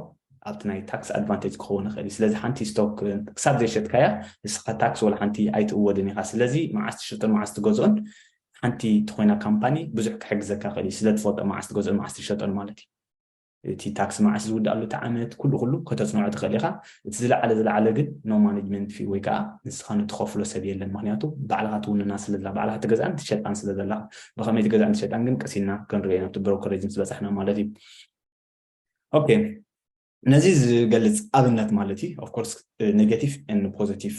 ኣብቲ ናይ ታክስ ኣድቫንቴጅ ክኸውን ይኽእል እዩ ስለዚ ሓንቲ ስቶክ ክሳብ ዘይሸጥካያ ንስኻ ታክስ ወላ ሓንቲ ኣይትእወድን ኢኻ ስለዚ መዓስ ትሸጦን መዓስ ትገዝኦን ሓንቲ ተኮይና ካምፓኒ ብዙሕ ክሕግዘካ ይኽእል እዩ ስለ ትፈልጦ መዓስ ትገዝኦን መዓስ ትሸጦን ማለት እዩ እቲ ታክስ መዓስ ዝውድኣሉ እቲ ዓመት ኩሉ ኩሉ ከተፅንዖ ትኽእል ኢኻ እቲ ዝለዓለ ዝለዓለ ግን no management fee ወይ ከዓ ንስኻ ንትኸፍሎ ሰብ የለን ምክንያቱ ባዕልኻ ትውንና ስለ ዘላ ባዕልኻ ትገዝኣን ትሸጣን ስለ ዘለኻ ብኸመይ ትገዝኣን ትሸጣን ግን ቀሲልና ክንሪኦ ኢና ኣብቲ ብሮከሬጅ ምስ በፃሕና ማለት እዩ ኦኬ ነዚ ዝገልፅ ኣብነት ማለት እዩ ኦፍኮርስ ኔጋቲቭ ን ፖዘቲቭ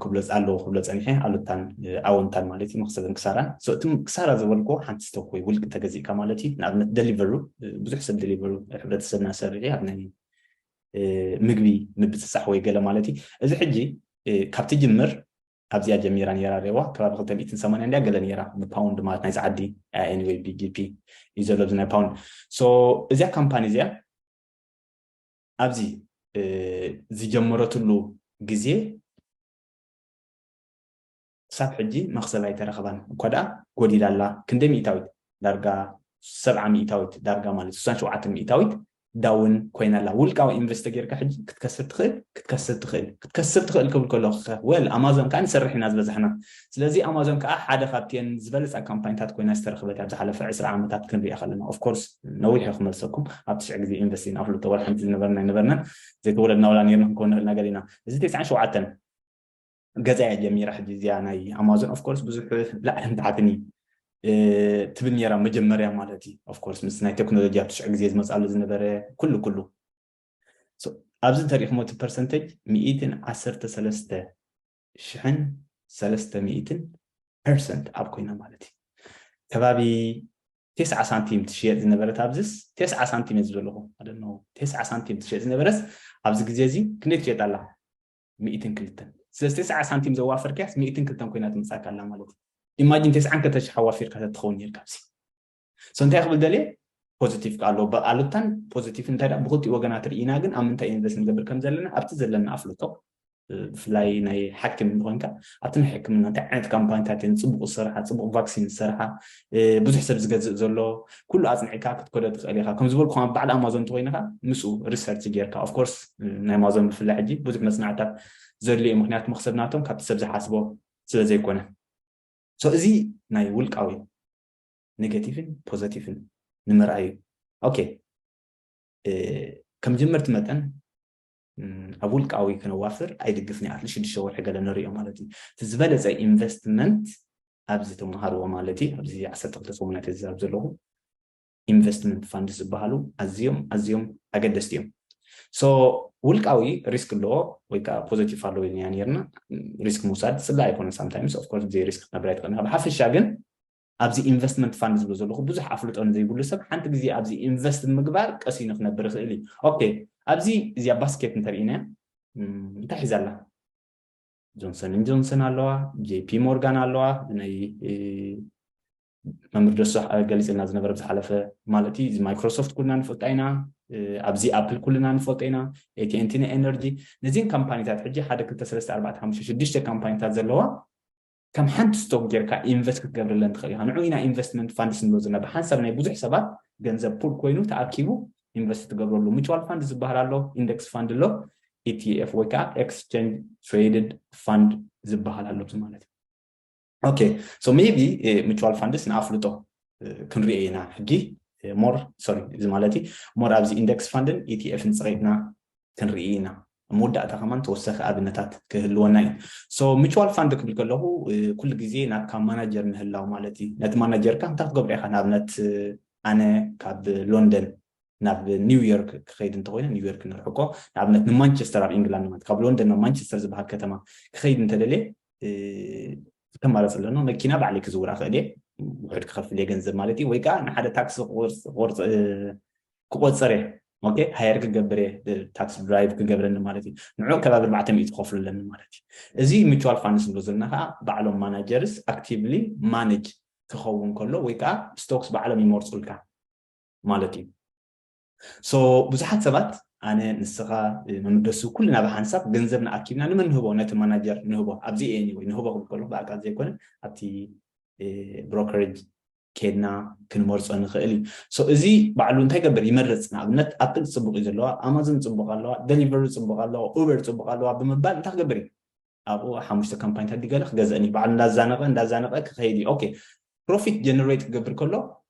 ክብሎ ኣለዎ ክብሎ ፀኒሐ ኣሉታን ኣወንታን ማለት እዩ መክሰብን ክሳራን እቲ ክሳራ ዝበልኮ ሓንቲ ስቶክ ወይ ውልቂ ተገዚእካ ማለት እዩ ንኣብነት ደሊቨሩ ብዙሕ ሰብ ደሊቨሩ ሕብረተሰብና ሰሪሑ ኣብ ናይ ምግቢ ምብፅፃሕ ወይ ገለ ማለት እዩ። እዚ ሕጂ ካብቲ ጅምር ኣብዚኣ ጀሚራ ነራ ሬዋ ከባቢ ክልተ ሚእትን ሰማንያን እንዲያ ገለ ነራ ብፓውንድ ማለት ናይ ዓዲ anyway BGP እዩ ዘሎ ኣብዚ ናይ ፓውንድ። So እዚኣ ካምፓኒ እዚኣ ኣብዚ ዝጀመረትሉ ግዜ ክሳብ ሕጂ መኽሰብ ኣይተረኸባን። እኳ ደኣ ጎዲላ ኣላ። ክንደይ ሚእታዊት? ዳርጋ ሰብዓ ሚእታዊት፣ ዳርጋ ማለት ስሳን ሸውዓተን ሚእታዊት ዳውን ኮይና ኣላ። ውልቃዊ ኢንቨስት ጌርካ ሕጂ ክትከስር ትኽእል ክትከስር ትኽእል ክትከስር ትኽእል ክብል ከሎ፣ ወል ኣማዞን ከዓ ንሰርሕ ኢና ዝበዛሕና። ስለዚ ኣማዞን ከዓ ሓደ ካብቲን ዝበለፃ ካምፓኒታት ኮይና ዝተረኽበት ኣብዚ ሓለፈ ዕስራ ዓመታት ክንሪኣ ከለና። Of course ነዊሕ ክመልሰኩም፣ ኣብ ትሽዕ ግዜ ኢንቨስት ኢና ኣፍልጦ ወላ ሓንቲ ዝነበርና ኣይነበርናን። ዘይተወለድና ወላ ነርና ክንከውን ንኽእል ነገር ኢና። እዚ ተስዓን ሸውዓተን ገዛ እያ ጀሚራ። ሕጂ እዚኣ ናይ ኣማዞን of course ብዙሕ ላዕልን ታሕትን እዩ ትብል ነራ መጀመርያ ማለት እዩ። Of course ምስ ናይ ቴክኖሎጂ ኣብ ትሽዕ ግዜ ዝመፅኣሉ ዝነበረ ኩሉ ኩሉ ኣብዚ እንተሪእኹም እቲ ፐርሰንቴጅ ሚእትን ዓሰርተ ሰለስተ ሽሕን ሰለስተ ሚእትን ፐርሰንት ኣብ ኮይና ማለት እዩ። ከባቢ ቴስዓ ሳንቲም ትሽየጥ ዝነበረት ኣብዚስ ቴስዓ ሳንቲም እየ ዝብለኹ። ተስዓ ሳንቲም ትሽየጥ ዝነበረስ ኣብዚ ግዜ እዚ ክንደይ ትሽየጥ ኣላ? ሚእትን ክልተን። ስለዚ ቴስዓ ሳንቲም ዘዋፈርክያስ ሚእትን ክልተን ኮይና ትምፃካ ኣላ ማለት እዩ። ኢማጂን ቴስዓን ክልተ ሽሕ ኣዋፊርካ ተትኸውን ነርካ ኣብዚ። So እንታይ ክብል ደልየ? ፖዚቲቭ ኣሎ። ኣሉታን ፖዚቲቭ እንታይ ብክልቲኡ ወገናት ርኢና፣ ግን ኣብ ምንታይ ኢንቨስት ንገብር ከም ዘለና ኣብቲ ዘለና ኣፍልጦ፣ ብፍላይ ናይ ሓኪም እንተኮንካ ኣብቲ ናይ ሕክምና እንታይ ዓይነት ካምፓኒታት እየን ፅቡቅ ዝሰርሓ፣ ፅቡቅ ቫክሲን ዝሰርሓ፣ ብዙሕ ሰብ ዝገዝእ ዘሎ፣ ኩሉ ኣፅኒዕካ ክትከዶ ትኽእል ኢካ። ከም ዝበልኩ በዓል ኣማዞን እንተኮይንካ ምስኡ ሪሰርች ጌርካ። Of course ናይ ኣማዞን ብፍላይ ሕጂ ብዙሕ መፅናዕታት ዘድልዮ፣ ምክንያቱ መክሰብ ናቶም ካብቲ ሰብ ዝሓስቦ ስለዘይኮነ። So እዚ ናይ ውልቃዊ ኔጌቲቭን ፖዘቲቭን ንምርኣዩ። ኦኬ፣ ከም ጀመርቲ መጠን ኣብ ውልቃዊ ክነዋፍር ኣይድግፍን እየ። ኣትሊ ሽዱሽተ ወርሒ ገለ ንሪኦ ማለት እዩ። እቲ ዝበለፀ ኢንቨስትመንት ኣብዚ ተምሃርዎ ማለት እዩ። ኣብዚ ዓሰርተ ክልተ ሰሙናት እየ ዝዛረብ ዘለኹ። ኢንቨስትመንት ፋንድስ ዝበሃሉ ኣዝዮም ኣዝዮም ኣገደስቲ እዮም። So ውልቃዊ ሪስክ ኣለዎ ወይ ከዓ ፖዘቲቭ ኣለዎ ኢልና ነርና። ሪስክ ምውሳድ ፅላእ ኣይኮነን። ሳምታይምስ ኦፍኮርስ ብዘይ ሪስክ ክትነብር ኣይትኽእልን። ብሓፈሻ ግን ኣብዚ ኢንቨስትመንት ፋንድ ዝብሎ ዘለኹ ብዙሕ ኣፍልጦ ንዘይብሉ ሰብ ሓንቲ ግዜ ኣብዚ ኢንቨስት ምግባር ቀሲኑ ክነብር ይኽእል እዩ። ኦኬ፣ ኣብዚ እዚኣ ባስኬት እንተርኢና እንታይ ሒዛ ኣላ? ጆንሰን ን ጆንሰን ኣለዋ፣ ጄፒ ሞርጋን ኣለዋ፣ ናይ መምህር ደሱ ገሊፅልና ዝነበረ ብዝሓለፈ ማለት እዩ። እዚ ማይክሮሶፍት ኩልና ንፈልጣ ኢና፣ ኣብዚ ኣፕል ኩልና ንፈልጦ ኢና፣ ኤቲኤንቲ ን ኤነርጂ። ነዚን ካምፓኒታት ሕጂ ሓደ ክልተ ሰለስተ ኣርባዕተ ሓሙሽተ ሽዱሽተ ካምፓኒታት ዘለዋ ከም ሓንቲ ስቶክ ጌርካ ኢንቨስት ክትገብርለን ትኽእል ኢኻ። ንዑ ኢና ኢንቨስትመንት ፋንድስ ንብሎ ዘለና። ብሓንሳብ ናይ ብዙሕ ሰባት ገንዘብ ፑል ኮይኑ ተኣኪቡ ኢንቨስት ትገብረሉ። ሚቹዋል ፋንድ ዝበሃል ኣሎ፣ ኢንደክስ ፋንድ ኣሎ፣ ኢቲኤፍ ወይ ከዓ ኤክስቼንጅ ትሬድድ ፋንድ ዝበሃል ኣሎ ማለት እዩ። ኦኬ፣ so maybe ሚቹዋል ፋንድስ ንኣፍልጦ ክንሪኦ ኢና ሕጂ። ሞር ሶሪ፣ እዚ ማለት ሞር ኣብዚ ኢንደክስ ፋንድን ኢቲኤፍን ፀቂጥና ክንርኢ ኢና። መወዳእታ ከማን ተወሰኺ ኣብነታት ክህልወና እዩ። So ሚቹዋል ፋንድ ክብል ከለኹ ኩሉ ግዜ ናብ ካብ ማናጀር ምህላው ማለት እዩ። ነቲ ማናጀርካ እንታይ ክትገብሮ ኢኻ? ንኣብነት ኣነ ካብ ሎንደን ናብ ኒውዮርክ ክኸይድ እንተኮይነ፣ ኒውዮርክ ንርሕቆ፣ ንኣብነት ንማንቸስተር ኣብ ኢንግላንድ ማለት ካብ ሎንደን ናብ ማንቸስተር ዝበሃል ከተማ ክኸይድ እንተደልየ ክተማረፅ ኣለኖ። መኪና ባዕለይ ክዝውራ ክእል እየ፣ ውሕድ ክኸፍል እየ ገንዘብ ማለት እዩ። ወይ ከዓ ንሓደ ታክሲ ክቆርፅ ክቆፀር እየ። ኦኬ፣ ሃየር ክገብር እየ፣ ታክሲ ድራይቭ ክገብረኒ ማለት እዩ። ንዑ ከባቢ ኣርባዕተ ሚእቲ ክኸፍሉ ኣለኒ ማለት እዩ። እዚ ሚቹዋል ፋንድስ ንብሎ ዘለና ከዓ ባዕሎም ማናጀርስ ኣክቲቭሊ ማኔጅ ክኸውን ከሎ ወይ ከዓ ስቶክስ ባዕሎም ይመርፁልካ ማለት እዩ። So ብዙሓት ሰባት ኣነ፣ ንስኻ፣ መምደሱ ኩልና ብሓንሳብ ገንዘብ ንኣኪብና ንመን ንህቦ? ነቲ ማናጀር ንህቦ። ኣብዚ ኤኒ ወይ ንህቦ ክብል ከሎ ብኣካል ዘይኮነ ኣብቲ ብሮከሬጅ ኬድና ክንመርፆ ንኽእል እዩ። So እዚ ባዕሉ እንታይ ገብር? ይመርፅ። ንኣብነት ኣፕል ፅቡቅ እዩ ዘለዋ፣ ኣማዞን ፅቡቅ ኣለዋ፣ ደሊቨሪ ፅቡቅ ኣለዋ፣ ኡበር ፅቡቅ ኣለዋ ብምባል እንታይ ክገብር እዩ? ኣብኡ ሓሙሽተ ካምፓኒታት ድገለ ክገዝእን እዩ። ባዕሉ እንዳዛነቀ እንዳዛነቀ ክኸይድ እዩ። ኦኬ፣ ፕሮፊት ጀነሬት ክገብር ከሎ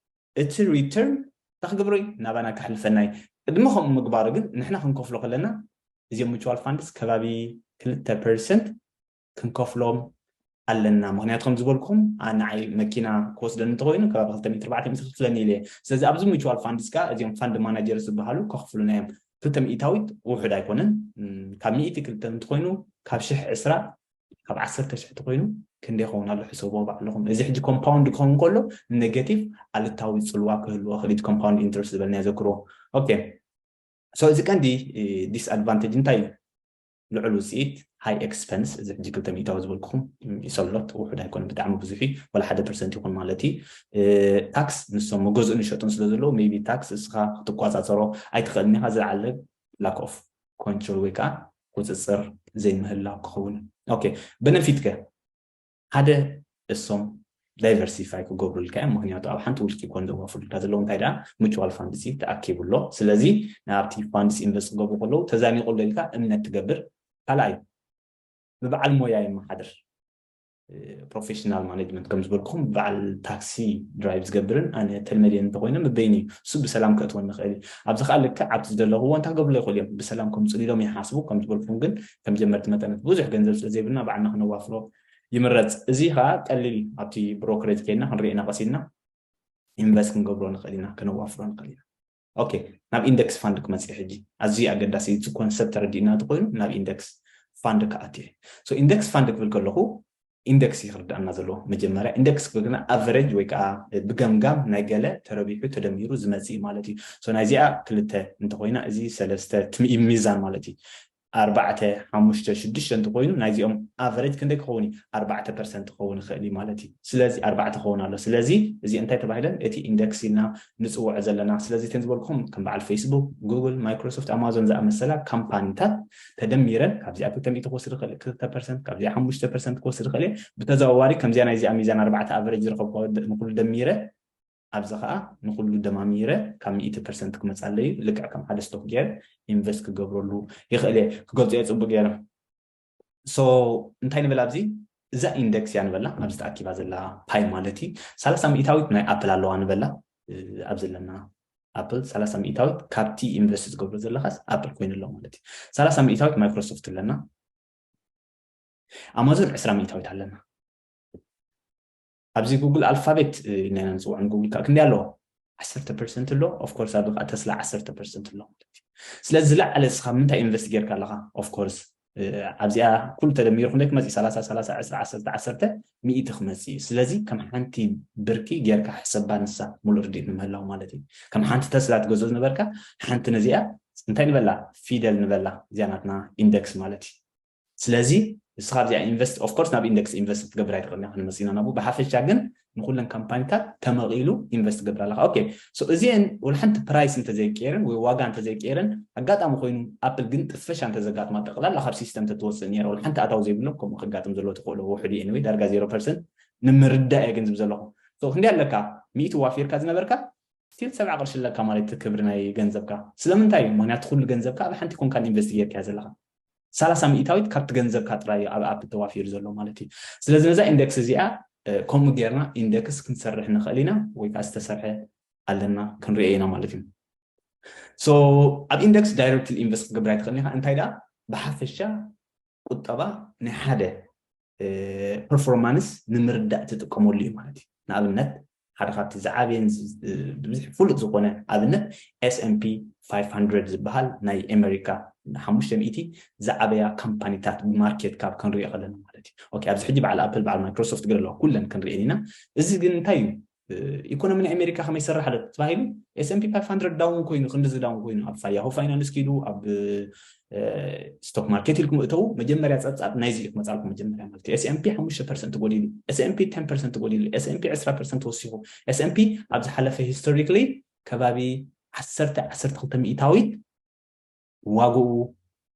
እቲ ሪተርን እንታይ ክገብሮ እዩ? ናባና ከሕልፈና እዩ። ቅድሚ ከምኡ ምግባሩ ግን ንሕና ክንከፍሎ ከለና እዚኦም ሚቹዋል ፋንድስ ከባቢ ክልተ ፐርሰንት ክንከፍሎም ኣለና። ምክንያቱ ከም ዝበልኩም ንዓይ መኪና ክወስደኒ እንተኮይኑ ከባቢ ክልተ ሚእቲ ኣርባዕተ ሚእቲ ክፍለኒ ኢለ እየ። ስለዚ ኣብዚ ሚቹዋል ፋንድስ ከዓ እዚኦም ፋንድ ማናጀር ዝበሃሉ ከኽፍሉና እዮም። ክልተ ሚእታዊት ውሑድ ኣይኮነን። ካብ ሚእቲ ክልተ እንተኮይኑ ካብ ሽሕ ዕስራ ካብ ዓሰርተ ሽሕ ተኮይኑ ክንደይ ይኸውን ኣሎ ሕሰብዎ ባዕልኹም። እዚ ሕጂ ኮምፓውንድ ክኸውን ከሎ ኔጌቲቭ ኣሉታዊ ፅልዋ ክህልዎ ክእል እዩ። ኮምፓውንድ ኢንትረስት ዝበልናዮ ዘክርዎ። ኦኬ፣ So እዚ ቀንዲ disadvantage እንታይ እዩ? ልዑል ውፅኢት፣ high expense። እዚ ሕጂ ክልተ ሚእታዊ ዝበልኩኹም ይሰሎት ውሑድ ኣይኮነ፣ ብጣዕሚ ብዙሕ እዩ። ወላ ሓደ ፐርሰንት ይኹን ማለት እዩ። ታክስ ንሶም መገዝኡን ይሸጡን ስለ ዘለዉ maybe ታክስ እስኻ ክትቆፃፀሮ ኣይትኽእልን ኢኻ። ዝለዓለ lack of control ወይ ከዓ ቁፅፅር ዘይምህላው ክኸውን። ኦኬ፣ benefit ከ ሓደ እሶም diversify ክገብሩልካ እዮም። ምክንያቱ ኣብ ሓንቲ ውልቂ ኮን ዘዋፍሩልካ ዘለዉ እንታይ ደኣ mutual fund ሲ ተኣኪቡ ኣሎ። ስለዚ ናብቲ fund ሲ invest ክገብሩ ከለዉ ተዛኒቑ ኣሎ ኢልካ እምነት ትገብር። ካልኣይ ብበዓል ሞያ ይመሓደር። Professional management ከም ዝበልኩም በዓል ታክሲ drive ዝገብርን ኣነ ተልመድየን እንተኮይነ ምበይን እዩ። እሱ ብሰላም ከእትወኒ ይኽእል እዩ። ኣብዚ ከዓ ልክዕ ኣብቲ ዝደለኽዎ እንታይ ክገብሩሎ ይኽእሉ እዮም። ብሰላም ከምፅሉ ኢሎም ይሓስቡ። ከም ዝበልኩም ግን ከም ጀመርቲ መጠነት ብዙሕ ገንዘብ ስለ ዘይብልና ባዕልና ክነዋፍሮ ይምረፅ። እዚ ከዓ ቀሊል እዩ። ኣብቲ brokerage ከይድና ክንሪኦ ኢና ቀስ ኢልና invest ክንገብሮ ንኽእል ኢና፣ ክነዋፍሮ ንኽእል ኢና። ኦኬ፣ ናብ index fund ክመፅእ ሕጂ ኣዝዩ ኣገዳሲ እዩ። እቲ concept ተረዲእና እንተኮይኑ ናብ index fund ክኣቱ እየ። So index fund ክብል ከለኹ index እዩ ክርዳእና ዘለዎ። መጀመርያ index ክብል ግና average ወይ ከዓ ብገምጋም ናይ ገለ ተረቢሑ ተደሚሩ ዝመፅእ ማለት እዩ። So ናይዚኣ ክልተ እንተኮይና እዚ ሰለስተ እቲ ሚዛን ማለት እዩ። ኣርባዕተ፣ ሓሙሽተ፣ ሽዱሽተ እንተኮይኑ ናይዚኦም average ክንደይ ክኸውን እዩ? ኣርባዕተ ፐርሰንት ክኸውን ይኽእል እዩ ማለት እዩ። ስለዚ ኣርባዕተ ክኸውን ኣሎ። ስለዚ እዚ እንታይ ተባሂለን እቲ index ኢልና ንፅውዖ ዘለና? ስለዚ እተን ዝበልኩም ከም በዓል Facebook፣ Google፣ Microsoft፣ Amazon ዝኣመሰላ ካምፓኒታት ተደሚረን ካብዚኣ ክልተ ሚእቲ ክወስድ ይኽእል፣ ክልተ ፐርሰንት፣ ካብዚኣ ሓሙሽተ ፐርሰንት ክወስድ ይኽእል እየ። ብተዘዋዋሪ ከምዚኣ ናይዚኣ ሚዛን ኣርባዕተ average ዝረኸብኩ ንኩሉ ደሚረ ኣብዚ ከዓ ንኩሉ ደማሚረ ካብ ሚእቲ ፐርሰንት ክመፃለይ እዩ። ልክዕ ከም ሓደ ስቶክ ገይረ invest ክገብረሉ ይኽእል እየ። ክገልፆ እየ ፅቡቅ ገይረ። So እንታይ ንበላ ኣብዚ? እዛ index እያ ንበላ፣ ኣብዚ ተኣኪባ ዘላ ፓይ ማለት እዩ። ሰላሳ ሚእታዊት ናይ ኣፕል ኣለዋ ንበላ። ኣብ ዘለና ኣፕል ሰላሳ ሚእታዊት ካብቲ invest ዝገብሮ ዘለካስ ኣፕል ኮይኑ ኣሎ ማለት እዩ። ሰላሳ ሚእታዊት Microsoft ኣለና። ኣማዞን ዕስራ ሚእታዊት ኣለና። ኣብዚ ጉግል ኣልፋቤት ኢልና ኢና ንፅውዖ። ጉግል ከዓ ክንደይ ኣለዎ? ዓሰርተ ፐርሰንት ኣሎ። Of course ኣብዚ ከዓ ተስላ ዓሰርተ ፐርሰንት ኣሎ ማለት እዩ። ስለዚ ዝለዓለ እስኻ ምንታይ invest ጌርካ ኣለኻ? Of course ኣብዚኣ ኩሉ ተደሚሩ ክንደይ ክመፅእ? ሰላሳ፣ ሰላሳ፣ ዕስራ፣ ዓሰርተ፣ ዓሰርተ፣ ሚእቲ ክመፅእ እዩ። ስለዚ ከም ሓንቲ ብርኪ ጌርካ ሕሰባ፣ ንሳ ሙሉእ ርድኢት ንምህላው ማለት እዩ። ከም ሓንቲ ተስላ ትገዝኦ ዝነበርካ ሓንቲ ነዚኣ እንታይ ንበላ? ፊደል ንበላ። እዚኣ ናትና index ማለት እዩ። ስለዚ ንስኻ ኣብዚኣ invest፣ of course ናብ index invest ክትገብር ኣይትኽእልን ኢኻ፣ ክንመፅእ ኢና ናብኡ። ብሓፈሻ ግን ንኩለን ካምፓኒታት ተመቒሉ invest ትገብር ኣለኻ። ኦኬ፣ so እዚአን ወላ ሓንቲ ፕራይስ እንተዘይቀየረን ወይ ዋጋ እንተዘይቀየረን፣ ኣጋጣሚ ኮይኑ ኣፕል ግን ጥፈሻ እንተዘጋጥማ፣ ጠቕላላ ካብ ሲስተም ተትወፅእ ነይራ፣ ወላ ሓንቲ ኣታዊ ዘይብሎም ከምኡ ከጋጥም ዘለዎ ተኽእሎ ውሑድ እዩ። Anyway ዳርጋ ዜሮ ፐርሰንት ንምርዳእ እየ ግን ዝብል ዘለኹ። So ክንደይ ኣለካ? ሚእቲ ዋፊርካ ዝነበርካ still ሰብዓ ቅርሺ ኣለካ ማለት እቲ ክብሪ ናይ ገንዘብካ። ስለምንታይ? ምክንያቱ ኩሉ ገንዘብካ ኣብ ሓንቲ ኮንካ invest ጌርካ ዘለኻ። ሰላሳ ሚእታዊት ካብቲ ገንዘብካ ጥራይ ኣብ ኣፕል ተዋፊሩ ዘሎ ማለት እዩ። ስለዚ ነዛ index እዚኣ ከምኡ ጌርና index ክንሰርሕ ንኽእል ኢና ወይ ከዓ ዝተሰርሐ ኣለና ክንሪኦ ኢና ማለት እዩ። So ኣብ index directly invest ክትገብር ኣይትኽእልን ኢኻ። እንታይ ደኣ ብሓፈሻ ቁጠባ ናይ ሓደ performance ንምርዳእ ትጥቀመሉ እዩ ማለት እዩ። ንኣብነት ሓደ ካብቲ ዝዓበየን ብብዝሒ ፍሉጥ ዝኾነ ኣብነት S and P five hundred ዝበሃል ናይ ኣሜሪካ ሓሙሽተ ሚእቲ ዝዓበያ ካምፓኒታት ብማርኬት ካፕ ክንሪኦ ከለና ማለት እዩ። ኦኬ፣ ኣብዚ ሕጂ በዓል ኣፕል፣ በዓል ማይክሮሶፍት ገለ ኣለዋ፣ ኩለን ክንሪኤን ኢና። እዚ ግን እንታይ እዩ? ኢኮኖሚ ናይ ኣሜሪካ ከመይ ይሰርሕ ኣሎ ተባሂሉ S and P five hundred down ኮይኑ፣ ክንድዚ down ኮይኑ፣ ኣብ ያሁ ፋይናንስ ኪዱ፣ ኣብ ስቶክ ማርኬት ኢልኩም እተው። መጀመርያ ፀብፃብ ናይዚ እዩ ክመፃልኩም። መጀመርያ ማለት እዩ S and P ሓሙሽተ ፐርሰንት ጎዲሉ፣ S and P ten ፐርሰንት ጎዲሉ፣ S and P ዕስራ ፐርሰንት ወሲኹ። S and P ኣብ ዝሓለፈ historically ከባቢ ዓሰርተ፣ ዓሰርተ ክልተ ሚእታዊት ዋግኡ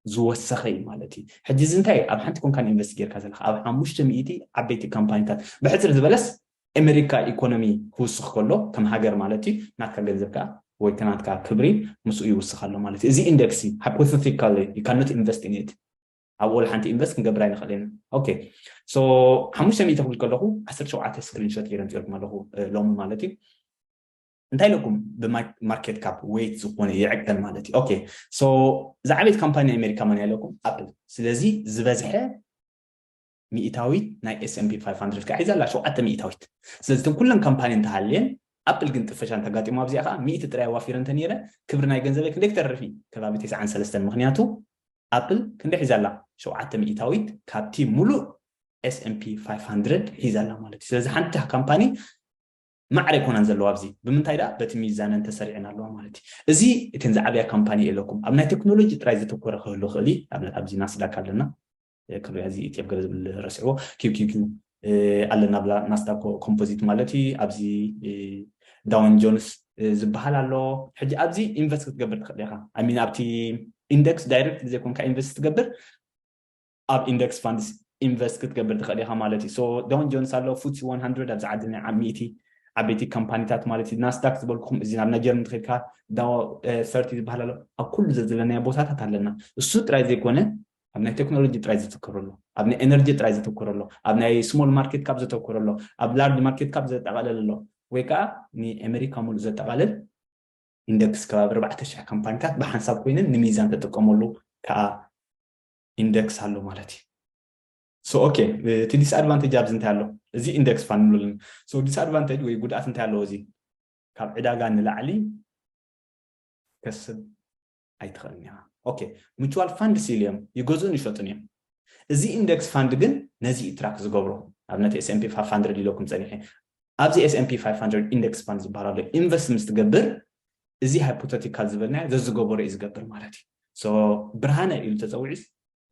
ዝወሰኸ እዩ ማለት እዩ። ሕጂ እዚ እንታይ ኣብ ሓንቲ ኮንካን ኢንቨስት ጌርካ ዘለካ ኣብ ሓሙሽተ ሚእቲ ዓበይቲ ካምፓኒታት ብሕፅር ዝበለስ ኣሜሪካ ኢኮኖሚ ክውስኽ ከሎ ከም ሃገር ማለት እዩ ናትካ ገንዘብ ከዓ ወይ ናትካ ክብሪ ምስኡ ይውስኽ ኣሎ ማለት እዩ። እዚ ኢንደክስ እዩ። Hypothetically you cannot invest in it። ኣብ ወላ ሓንቲ ኢንቨስት ክንገብር ኣይንኽእል ኢና። ኦኬ፣ so ሓሙሽተ ሚእቲ ክብል ከለኹ ዓሰርተ ሸውዓተ ስክሪንሾት ገይረ ኣምፂኦልኩም ኣለኹ ሎሚ ማለት እዩ። እንታይ ኢለኩም? ብማርኬት ካፕ ዌይት ዝኾነ ይዕቀን ማለት እዩ። ኦኬ፣ so ዝዓበየት ካምፓኒ ኣሜሪካ መን ኣለኩም? ኣፕል። ስለዚ ዝበዝሐ ሚእታዊት ናይ S and P five hundred ከዓ ሒዛ ኣላ፣ ሸውዓተ ሚእታዊት። ስለዚ እተን ኩለን ካምፓኒ እንተሃልየን ኣፕል ግን ጥፈሻ እንተጋጢሞ ኣብዚኣ ከዓ ሚእቲ ጥራይ ኣዋፊረ እንተነይረ ክብሪ ናይ ገንዘበይ ክንደይ ክተርፍ እዩ? ከባቢ ተስዓን ሰለስተን። ምክንያቱ ኣፕል ክንደይ ሒዛ ኣላ? ሸውዓተ ሚእታዊት ካብቲ ሙሉእ S and P five hundred ሒዛ ኣላ ማለት እዩ። ስለዚ ሓንቲ ካምፓኒ ማዕረ ኣይኮናን ዘለዋ ኣብዚ። ብምንታይ ደኣ? በቲ ሚዛነን ተሰሪዐን ኣለዋ ማለት እዩ። እዚ እተን ዝዓብያ ካምፓኒ ኢለኩም ኣብ ናይ ቴክኖሎጂ ጥራይ ዘተኮረ ክህሉ ክእል እዩ። ኣብነት ኣብዚ ናስዳክ ኣለና፣ ክሪኦ እዚ ኢቲኤፍ ገለ ዝብል ረስዕዎ፣ ኪው ኪው ኪው ኣለና ብላ ናስዳክ ኮምፖዚት ማለት እዩ። ኣብዚ ዳውን ጆንስ ዝበሃል ኣሎ። ሕጂ ኣብዚ ኢንቨስት ክትገብር ትኽእል ኢኻ። ኣሚን ኣብቲ ኢንደክስ ዳይሬክት ዘይኮንካ ኢንቨስት ትገብር ኣብ ኢንደክስ ፋንድስ ኢንቨስት ክትገብር ትኽእል ኢኻ ማለት እዩ። ሶ ዳውን ጆንስ ኣሎ፣ ፉትሲ ዋን ሃንድረድ ኣብዚ ዓዲ ናይ ዓብ ሚእቲ ዓበይቲ ካምፓኒታት ማለት እዩ። ናስዳክ ዝበልኩኹም እዚ ናብ ናይ ጀርመን ትኸድካ ዳው ሰርቲ ዝበሃል ኣሎ። ኣብ ኩሉ ዘዘለናዮ ቦታታት ኣለና። እሱ ጥራይ ዘይኮነ ኣብ ናይ ቴክኖሎጂ ጥራይ ዘተኮረ ኣሎ፣ ኣብ ናይ ኤነርጂ ጥራይ ዘተኮረ ኣሎ፣ ኣብ ናይ ስሞል ማርኬት ካፕ ዘተኮረ ኣሎ፣ ኣብ ላርጅ ማርኬት ካፕ ዘጠቓለለ ኣሎ፣ ወይ ከዓ ንኣሜሪካ ሙሉእ ዘጠቓልል ኢንደክስ ከባቢ ኣርባዕተ ሽሕ ካምፓኒታት ብሓንሳብ ኮይነን ንሚዛን ተጥቀመሉ ከዓ ኢንደክስ ኣሎ ማለት እዩ። ሶ ኦኬ፣ እቲ ዲስኣድቫንቴጅ ኣብዚ እንታይ ኣሎ? እዚ ኢንደክስ ፋንድ ንብለሉ። ሶ ዲስኣድቫንቴጅ ወይ ጉድኣት እንታይ ኣለዎ? እዚ ካብ ዕዳጋ ንላዕሊ ከስብ ኣይትኽእልን ኢኻ። ኦኬ፣ ሙቹዋል ፋንድስ ኢሉ እዮም ይገዝኡን ይሸጡን እዮም። እዚ ኢንደክስ ፋንድ ግን ነዚ እዩ ትራክ ዝገብሮ። ኣብነት S&P five hundred ኢለኩም ጸኒሐ፣ ኣብዚ S&P five hundred ኢንደክስ ፋንድ ዝበሃል ኣሎ ኢንቨስት ምስ ትገብር፣ እዚ ሃይፖቴቲካል ዝበልናዮ ዘዝገበሮ እዩ ዝገብር ማለት እዩ። ሶ ብርሃነ ኢሉ ተጸዊዑስ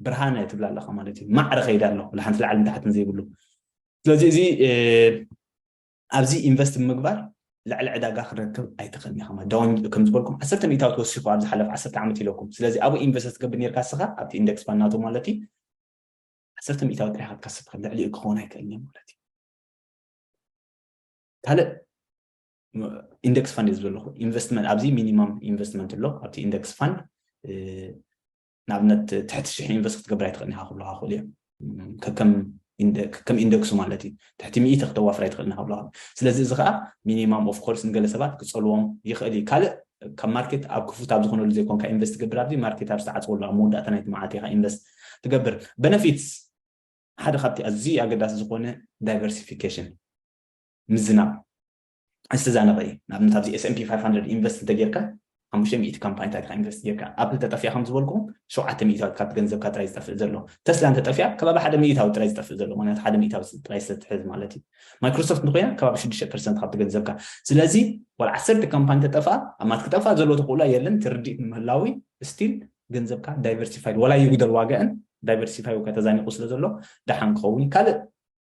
ብርሃነ ትብላ ኣለኻ ማለት እዩ። ማዕረ ከይዳ ኣሎ፣ ወላ ሓንቲ ላዕልን ታሕትን ዘይብሉ። ስለዚ እዚ ኣብዚ ኢንቨስት ብምግባር ልዕሊ ዕዳጋ ክረክብ ኣይትኽእልን ኢኻ። ዳውን ከም ዝበልኩም ዓሰርተ ሚእታዊ ተወሲኹ ኣብ ዝሓለፈ ዓሰርተ ዓመት ኢለኩም። ስለዚ ኣብኡ ኢንቨስት ክትገብር ኔርካ እስኻ ኣብቲ ኢንደክስ ፋንድ ናቱ ማለት እዩ፣ ዓሰርተ ሚእታዊ ጥራሕ ክትከስብ ትኽእል፣ ልዕሊኡ ክኸውን ኣይክእልን እዩ ማለት እዩ። ካልእ ኢንደክስ ፋንድ እዩ ዘለኹ ኢንቨስትመንት፣ ኣብዚ ሚኒማም ኢንቨስትመንት ኣሎ ኣብቲ ኢንደክስ ፋንድ። ንኣብነት ትሕቲ ሽሕ ኢንቨስት ክትገብር ኣይትኽእልን ኢኻ ክብሉኻ ክእሉ እዮም። ከከም ኢንደ- ከከም ኢንደክሱ ማለት እዩ። ትሕቲ ሚእቲ ክተዋፍር ኣይትኽእልን ኢኻ ክብሉኻ። ስለዚ እዚ ከዓ ሚኒማም ኦፍ ኮርስ ንገለ ሰባት ክፀልዎም ይኽእል እዩ። ካልእ ካብ ማርኬት ኣብ ክፉት ኣብ ዝኾነሉ ዘይኮንካ ኢንቨስት ትገብር፣ ኣብዚ ማርኬት ኣብ ዝተዓፅወሉ ኣብ መወዳእታ ናይቲ መዓልቲ ኢኻ ኢንቨስት ትገብር። በነፊትስ ሓደ ካብቲ ኣዝዩ ኣገዳሲ ዝኾነ ዳይቨርሲፊኬሽን፣ ምዝናብ፣ ዝተዛነቐ እዩ። ንኣብነት ኣብዚ S&P five hundred ኢንቨስት እንተጌርካ ሓሙሽተ ሚእቲ ካምፓኒታት ኢኻ ኢንቨስት ጌርካ፣ ኣፕል ተጠፊኣ ከም ዝበልኩም ሸውዓተ ሚእታዊት ካብቲ ገንዘብካ ጥራይ ዝጠፍእ ዘሎ፣ ተስላ እንተጠፊኣ ከባቢ ሓደ ሚእታዊ ጥራይ ዝጠፍእ ዘሎ፣ ምክንያቱ ሓደ ሚእታዊ ጥራይ ስለትሕዝ ማለት እዩ። ማይክሮሶፍት እንተኮይና ከባቢ ሽዱሽተ ፐርሰንት ካብቲ ገንዘብካ። ስለዚ ዋላ ዓሰርተ ካምፓኒ ተጠፍኣ ኣብ ማት ክጠፍኣ ዘለዎ ተኽእሎ የለን፣ ትርድኢት ምህላዊ ስቲል ገንዘብካ ዳይቨርሲፋይድ ዋላ ይጉደል ዋጋእን ዳይቨርሲፋይ ወይ ተዛኒቑ ስለ ዘሎ ደሓን ክኸውን እዩ። ካልእ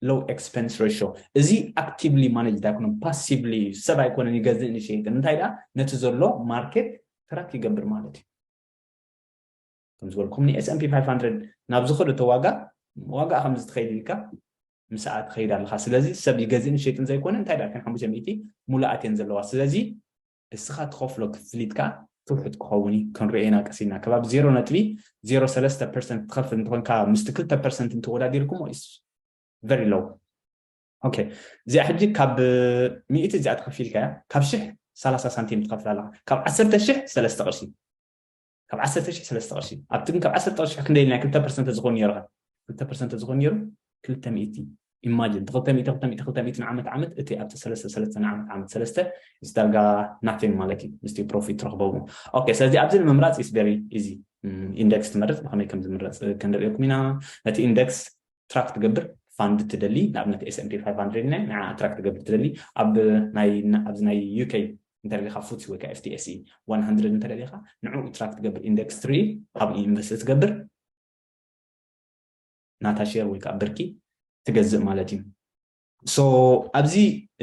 ሎው ኤክስፐንስ ሬሾ፣ እዚ ኣክቲቭሊ ማኔጅ ኣይኮነን፣ ፓሲቭሊ ሰብ ኣይኮነን ይገዝእን ይሸይጥን። እንታይ ደኣ ነቲ ዘሎ ማርኬት ትራክ ይገብር ማለት እዩ። ከም ዝበልኩም ን S&P five hundred ናብ ዝኸደቶ ዋጋ ዋጋ ከም ዝትኸይድ ኢልካ ምስኣ ትኸይድ ኣለኻ። ስለዚ ሰብ ይገዝእን ይሸይጥን ዘይኮነ እንታይ ደኣ ከም ሓሙሽተ ሚእቲ ሙሉኣት እየን ዘለዋ። ስለዚ እስኻ ትኸፍሎ ክፍሊት ከዓ ትውሕድ ክኸውን እዩ። ክንሪኦ ኢና ቀስ ኢልና። ከባቢ ዜሮ ነጥቢ ዜሮ ሰለስተ ፐርሰንት ትኸፍል እንተኾንካ ምስቲ ክልተ ፐርሰንት እንትወዳዲርኩሞ is very low። ኦኬ፣ እዚኣ ሕጂ ካብ ሚእቲ እዚኣ ተኸፊልካ እያ፣ ካብ ሽሕ ሰላሳ ሳንቲም ትኸፍል ኣለኻ፣ ካብ ዓሰርተ ሽሕ ሰለስተ ቅርሺ፣ ካብ ዓሰርተ ሽሕ ሰለስተ ቅርሺ። ኣብቲ ግን ካብ ዓሰርተ ቅርሺ ክንደይ ኢልና ክልተ ፐርሰንት ዝኾን ነይሩ፣ ክልተ ፐርሰንት ዝኾን ነይሩ ክልተ ሚእቲ። ኢማጂን፣ ክልተ ሚእቲ፣ ክልተ ሚእቲ፣ ክልተ ሚእቲ ንዓመት ዓመት፣ እቲ ኣብቲ ሰለስተ ሰለስተ ንዓመት ዓመት ሰለስተ is ዳርጋ ናቲንግ ማለት እዩ ምስቲ ፕሮፊት ትረኽበሉ። ኦኬ፣ ስለዚ ኣብዚ ንምምራፅ is very easy። ኢንደክስ ትመርፅ፣ ብኸመይ ከም ዝምረፅ ክንርእየኩም ኢና። ነቲ ኢንደክስ ትራክ ትገብር ፋንድ ትደሊ፣ ንኣብነት S&P five hundred ናይ ንዓ ትራክ ትገብር ትደሊ፣ ኣብ ናይ ኣብዚ ናይ ዩኬ እንተደሊኻ ፉትሲ ወይ ከዓ FTSE one hundred እንተደሊኻ ንዕኡ ትራክ ትገብር ኢንደክስ ትርኢ፣ ኣብኡ ኢንቨስት ትገብር፣ ናታ ሼር ወይ ከዓ ብርኪ ትገዝእ ማለት እዩ። ሶ ኣብዚ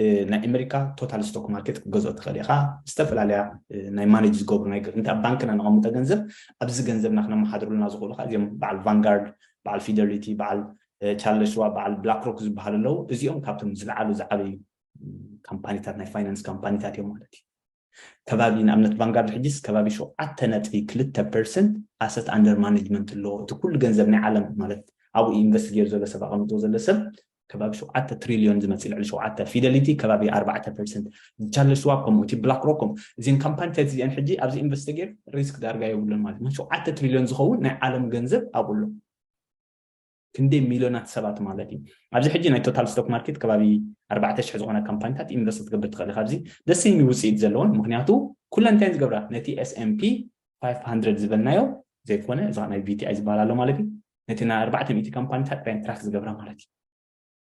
እ፣ ናይ ኣሜሪካ ቶታል ስቶክ ማርኬት ክትገዝኦ ትኽእል ኢኻ። ዝተፈላለያ እ፣ ናይ ማኔጅ ዝገብሩ ናይ እንተ ኣብ ባንክና ነቐምጦ ገንዘብ ኣብዚ ገንዘብና ክነመሓድሩልና ዝኽእሉ ከዓ እዚኦም በዓል ቫንጋርድ፣ በዓል ፊደሊቲ፣ በዓል እ፣ ቻርለስ ሽዋብ፣ በዓል ብላክ ሮክ ዝበሃሉ ኣለዉ። እዚኦም ካብቶም ዝለዓሉ ዝዓበዩ ም፣ ካምፓኒታት ናይ ፋይናንስ ካምፓኒታት እዮም ማለት እዩ። ከባቢ ንኣብነት ቫንጋርድ ሕጂስ ከባቢ ሸውዓተ ነጥቢ ክልተ ፐርሰንት ኣሰት ኣንደር ማኔጅመንት ኣለዎ። እቲ ኩሉ ገንዘብ ናይ ዓለም ማለት ኣብኡ ኢንቨስት ገይሩ ዘሎ ሰብ ኣቐምጥዎ ዘሎ ሰብ ከባቢ ሸውዓተ ትሪልዮን ዝመጽእ ልዕሊ ሸውዓተ፣ ፊደሊቲ ከባቢ ኣርባዕተ ፐርሰንት፣ ቻርለስ ሽዋብ ከምኡ፣ እቲ ብላክ ሮክ ከምኡ። እዚን ካምፓኒታት እዚአን ሕጂ ኣብዚ ኢንቨስት ገይሩ ሪስክ ዳርጋ የብሉን ማለት ነው። ሸውዓተ ትሪልዮን ዝኸውን ናይ ዓለም ገንዘብ ኣብኡ ኣሎ። ክንደይ ሚልዮናት ሰባት ማለት እዩ። ኣብዚ ሕጂ ናይ ቶታል ስቶክ ማርኬት ከባቢ ኣርባዕተ ሽሕ ዝኾነ ካምፓኒታት ኢንቨስት ክትገብር ትኽእል ኢኻ። ኣብዚ ደስ ይብል ውፅኢት ዘለዎን፣ ምክንያቱ ኩለን እንታይ ዝገብራ ነቲ S&P five hundred ዝበልናዮ ዘይኮነ እዛ ናይ VTI ዝበሃል ኣሎ ማለት እዩ። ነቲ ናይ ኣርባዕተ ሚእቲ ካምፓኒታት ጥራይ ትራክ ዝገብራ ማለት እዩ።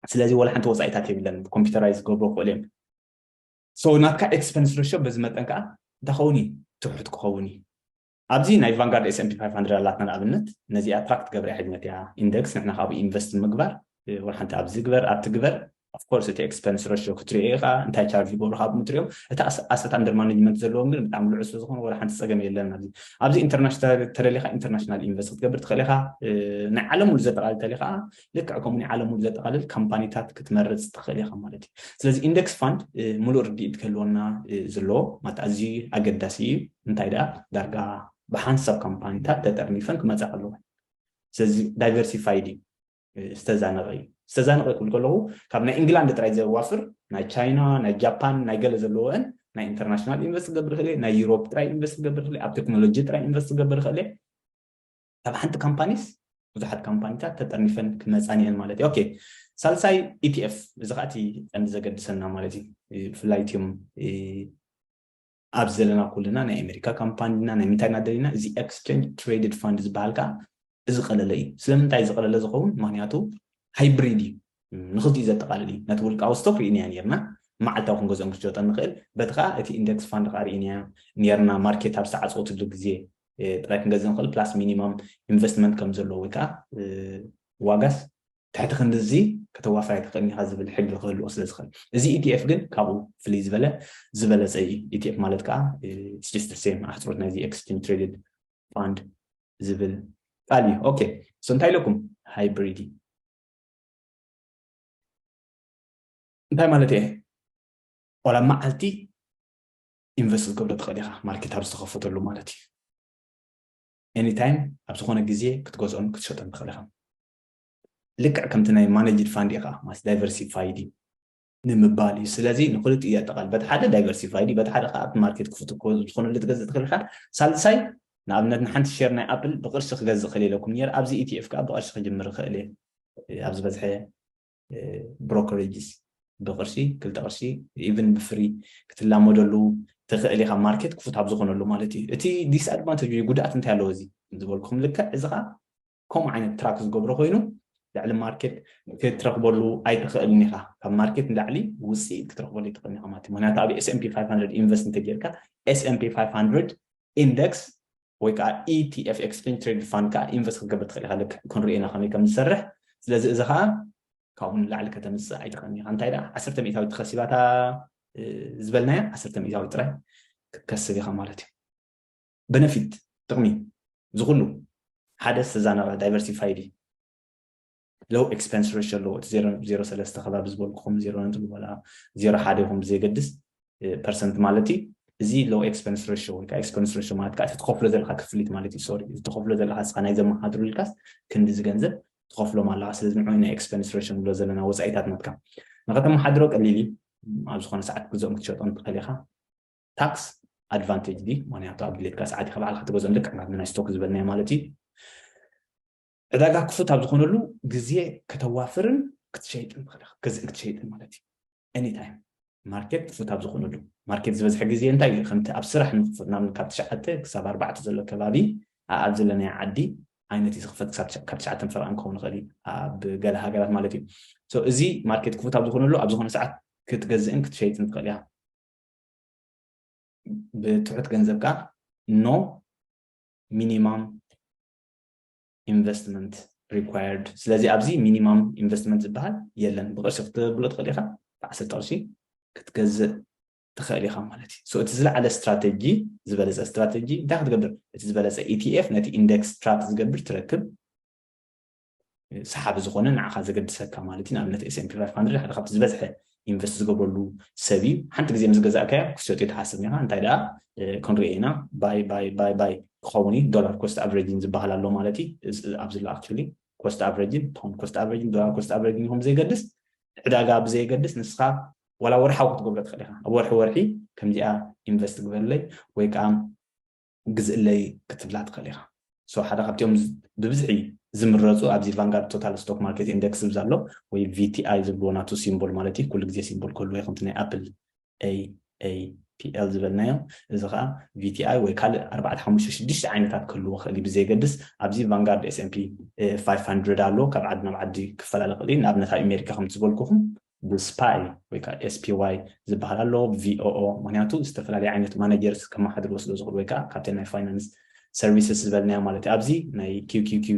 ስለዚ ወላ ሓንቲ ወፃኢታት የብለን፣ ብኮምፒውተራይዝ ዝገብሮ ክኽእል እዮም። so ናትካ expense ratio በዚ መጠን ከዓ እንታይ ክኸውን እዩ? ትሑት ክኸውን እዩ። ኣብዚ ናይ Vanguard S&P five hundred ኣላትና ንኣብነት፣ ነዚኣ track ትገብር እያ ሕጂ ነቲኣ index። ንሕና ካብኡ invest ምግባር፣ ወላ ሓንቲ ኣብዚ ግበር ኣብቲ ግበር፣ of course እቲ expense ratio ክትሪኦ ኢኻ፣ እንታይ charge ይገብሩ ካብ ምትሪኦም። እቲ asset under management ዘለዎም ግን ብጣዕሚ ልዑል ስለዝኾነ ወላ ሓንቲ ፀገም የለን። ኣብዚ ኣብዚ international ተደሊኻ international invest ክትገብር ትኽእል ኢኻ። ናይ ዓለም ሙሉ ዘጠቃልል ተሊኻ ልክዕ ከምኡ ናይ ዓለም ሙሉ ዘጠቃልል ካምፓኒታት ክትመርፅ ትኽእል ኢኻ ማለት እዩ። ስለዚ index fund ሙሉእ ርድኢት ክህልወና ዘለዎ ማለት ኣዝዩ ኣገዳሲ እዩ። እንታይ ደኣ ዳርጋ ብሓንሳብ ካምፓኒታት ተጠርኒፈን ክመፃ ከለዎ፣ ስለዚ diversified እዩ። ዝተዛነቐ እዩ። ዝተዛነቐ ክብል ከለኹ ካብ ናይ ኢንግላንድ ጥራይ ዘዋፍር ናይ ቻይና፣ ናይ ጃፓን፣ ናይ ገለ ዘለዎን ናይ international invest ክገብር ይኽእል፣ ናይ ዩሮፕ ጥራይ invest ክገብር ይኽእል፣ ኣብ ቴክኖሎጂ ጥራይ invest ክገብር ይኽእል። ካብ ሓንቲ ካምፓኒስ ብዙሓት ካምፓኒታት ተጠርኒፈን ክመፃን እየን ማለት እዩ። ኦኬ፣ ሳልሳይ ኢቲኤፍ፣ እዚ ከዓ እቲ ቀንዲ ዘገድሰና ማለት እዩ። ብፍላይ እቲዮም ኣብዚ ዘለና ኩልና ናይ ኣሜሪካ ካምፓኒ ዲና ናይ ምንታይ ኢና ደሊና፣ እዚ exchange traded fund ዝበሃል ከዓ እዚ ቀለለ እዩ። ስለምንታይ እዚ ቀለለ ዝኸውን? ምክንያቱ ሃይብሪድ እዩ፣ ንክልቲኡ ዘጠቃልል እዩ። ነቲ ውልቃዊ ስቶክ ርኢናዮ ነርና፣ መዓልታዊ ክንገዝኦን ክንሸጦን ንኽእል። በቲ ከዓ እቲ ኢንደክስ ፋንድ ከዓ ርኢናዮ ነርና፣ ማርኬት ኣብ ዝተዓፀወትሉ ግዜ ጥራይ ክንገዝእ ንኽእል፣ ፕላስ ሚኒማም ኢንቨስትመንት ከም ዘለዎ ወይ ከዓ ዋጋስ ትሕቲ ክንድዚ ከተዋፍር ኣይትኽእልን ኢኻ ዝብል ሕጊ ክህልዎ ስለ ዝኽእል፣ እዚ ኢቲኤፍ ግን ካብኡ ፍልይ ዝበለ ዝበለፀ እዩ። ኢቲኤፍ ማለት ከዓ ስቲስ ሴም ኣሕፅሮት ናይዚ exchange traded fund ዝብል ቃል እዩ። ኦኬ፣ so እንታይ ኢለኩም? ሃይብሪድ እዩ። እንታይ ማለት እየ? ዋላ መዓልቲ ኢንቨስት ክትገብሮ ትኽእል ኢኻ፣ ማርኬት ኣብ ዝተኸፈተሉ ማለት እዩ። ኤኒታይም ኣብ ዝኾነ ግዜ ክትገዝኦን ክትሸጦን ትኽእል ኢኻ። ልክዕ ከምቲ ናይ ማኔጅድ ፋንድ ኢኻ ማለት ዳይቨርሲፋይድ እዩ ንምባል እዩ። ስለዚ ንክልቲኡ የጠቓል። በቲ ሓደ ዳይቨርሲፋይድ እዩ፣ በቲ ሓደ ከዓ ኣብቲ ማርኬት ክፉት እኮ ዝኾነሉ ትገዝእ ትኽእል ኢኻ። ሳልሳይ ንኣብነት ንሓንቲ ሼር ናይ ኣፕል ብቅርሺ ክገዝእ ክእል ኢለኩም ነይረ፣ ኣብዚ ኢቲኤፍ ከዓ ብቅርሺ ክጅምር ይኽእል እየ። ኣብ ዝበዝሐ ብሮከሬጅስ ብቅርሺ ክልተ ቅርሺ ኢቭን ብፍሪ ክትላመደሉ ትኽእል ኢኻ፣ ማርኬት ክፉት ኣብ ዝኾነሉ ማለት እዩ። እቲ ዲስኣድቫንቴጅ ወይ ጉድኣት እንታይ ኣለዎ? እዚ ዝበልኩም ልክዕ እዚ ኸዓ ከምኡ ዓይነት ትራክ ዝገብሮ ኮይኑ ልዕሊ ማርኬት ክትረኽበሉ ኣይትኽእልን ኢኻ። ካብ ማርኬት ንላዕሊ ውፅኢት ክትረኽበሉ ኣይትኽእልን ኢኻ ማለት እዩ። ምክንያቱ ኣብ S&P five hundred ኢንቨስት እንተጌርካ S&P five hundred ኢንደክስ ወይ ከዓ ኢቲኤፍ ኤክስቼንጅ ትሬድ ፋንድ ከዓ ኢንቨስት ክትገብር ትኽእል ኢኻ። ልክዕ ክንሪኦ ኢና ከመይ ከም ዝሰርሕ። ስለዚ እዚ ከዓ ካብኡ ንላዕሊ ከተምፅእ ኣይትኽእልን ኢኻ። እንታይ ደኣ ዓሰርተ ሚእታዊት ተኸሲባታ ዝበልናያ ዓሰርተ ሚእታዊት ጥራይ ክትከስብ ኢኻ ማለት እዩ። በነፊት ጥቕሚ እዚ ኩሉ ሓደ ዝተዛነቐ ዳይቨርሲፋይድ እዩ። ሎው ኤክስፐንስ ሬሽዮ ኣለዎ። እቲ ዜሮ ነጥቢ ዜሮ ሰለስተ ከባቢ ዝበልኩኹም ዜሮ ነጥቢ ዋላ ዜሮ ሓደ ይኹን ብዘየገድስ ፐርሰንት ማለት እዩ። እዚ ሎው ኤክስፐንስ ሬሽዮ ወይ ከዓ ኤክስፐንስ ሬሽዮ ማለት ከዓ እቲ ትኸፍሎ ዘለካ ክፍሊት ማለት እዩ። ሶሪ፣ እዚ ትኸፍሎ ዘለካ ንስኻ ናይ ዘመሓድሩልካስ ክንዲ እዚ ገንዘብ ትኸፍሎም ኣለካ። ስለዚ ንዑ ናይ ኤክስፐንስ ሬሽዮ ንብሎ ዘለና ወፃኢታት ናትካ ንኸተመሓድሮ ቀሊል እዩ። ኣብ ዝኾነ ሰዓት ክትገዝኦም ክትሸጦም ትኽእል ኢኻ። ታክስ ኣድቫንቴጅ ድዩ? ምክንያቱ ኣብ ድሌትካ ሰዓት ኢኻ ባዕልካ ትገዝኦም ልክዕ ናብ ናይ ስቶክ ዝበልናዮ ማለት እዩ። ዕዳጋ ክፉት ኣብ ዝኾነሉ ግዜ ከተዋፍርን ክትሸይጥን ትኽእል ኢኻ። ክትገዝእን ክትሸይጥን ማለት እዩ። ኤኒታይም ማርኬት ክፉት ኣብ ዝኾነሉ፣ ማርኬት ዝበዝሐ ግዜ እንታይ እዩ? ከምቲ ኣብ ስራሕ ንክፉት ናብ ካብ ትሽዓተ ክሳብ ኣርባዕተ ዘሎ ከባቢ ኣብ ዘለናዮ ዓዲ ዓይነት እዩ ዝኽፈት። ክሳብ ትሽዓ- ካብ ትሽዓተን ፈረቓን ክኸውን ይኽእል እዩ ኣብ ገለ ሃገራት ማለት እዩ። So እዚ ማርኬት ክፉት ኣብ ዝኾነሉ ኣብ ዝኾነ ሰዓት ክትገዝእን ክትሸይጥን ትኽእል ኢኻ። ብትሑት ገንዘብ ከዓ no minimum investment required። ስለዚ ኣብዚ ሚኒማም ኢንቨስትመንት ዝበሃል የለን። ብቅርሺ ክትብሎ ትኽእል ኢኻ፣ ብዓሰርተ ቅርሺ ክትገዝእ ትኽእል ኢኻ ማለት እዩ። So እቲ ዝለዓለ ስትራተጂ፣ ዝበለፀ ስትራተጂ እንታይ ክትገብር? እቲ ዝበለፀ ኢቲኤፍ ነቲ ኢንደክስ ትራክ ዝገብር ትረክብ፣ ሰሓቢ ዝኾነ ንዓኻ ዘገድሰካ ማለት እዩ። ንኣብነት S&P five hundred ሓደ ካብቲ ዝበዝሐ ኢንቨስት ዝገብረሉ ሰብ እዩ። ሓንቲ ግዜ ምስ ገዛእካዮ ክትሸጥዮ ትሓስብ ኢኻ። እንታይ ደኣ ክንሪኦ ኢና፣ ባይ ባይ ባይ ባይ ክኸውን እዩ። ዶላር ኮስት ኣቨሬጅን ዝበሃል ኣሎ ማለት እዩ። ኣብዚ ኣሎ ኣክቹሊ ኮስት ኣቨሬጅን፣ ፓውንድ ኮስት ኣቨሬጅን፣ ዶላር ኮስት ኣቨሬጅን ይኹን ብዘይገድስ፣ ዕዳጋ ብዘይገድስ ንስኻ ዋላ ወርሓዊ ክትገብሮ ትኽእል ኢኻ። ኣብ ወርሒ ወርሒ ከምዚኣ ኢንቨስት ግበርለይ ወይ ከዓ ግዝእለይ ክትብላ ትኽእል ኢኻ። So ሓደ ካብቲኦም ብብዝሒ ዝምረፁ ኣብዚ ቫንጋርድ ቶታል ስቶክ ማርኬት ኢንደክስ ዝብል ዘሎ ወይ ቪቲኣይ ዝብልዎ ናቱ ሲምቦል ማለት እዩ። ኩሉ ግዜ ሲምቦል ክህልዎ ከምቲ ናይ ኣፕል ኤ ኤ ፒ ኤል ዝበልናዮ፣ እዚ ከዓ ቪቲኣይ ወይ ካልእ ኣርባዕተ ሓሙሽተ ሽዱሽተ ዓይነታት ክህልዎ ክእል እዩ። ብዘየገድስ ኣብዚ ቫንጋርድ S&P five hundred ኣሎ። ካብ ዓዲ ናብ ዓዲ ክፈላለ ክእል እዩ። ንኣብነት ኣብ ኣሜሪካ ከም ዝበልኩኹም ብስፓይ ወይ ከዓ S P Y ዝበሃል ኣሎ፣ V O O፣ ምክንያቱ ዝተፈላለዩ ዓይነት ማናጀርስ ከመሓድርዎ ስለ ዝኽእሉ፣ ወይ ከዓ ካብተን ናይ ፋይናንስ ሰርቪስስ ዝበልናዮ ማለት እዩ። ኣብዚ ናይ Q Q Q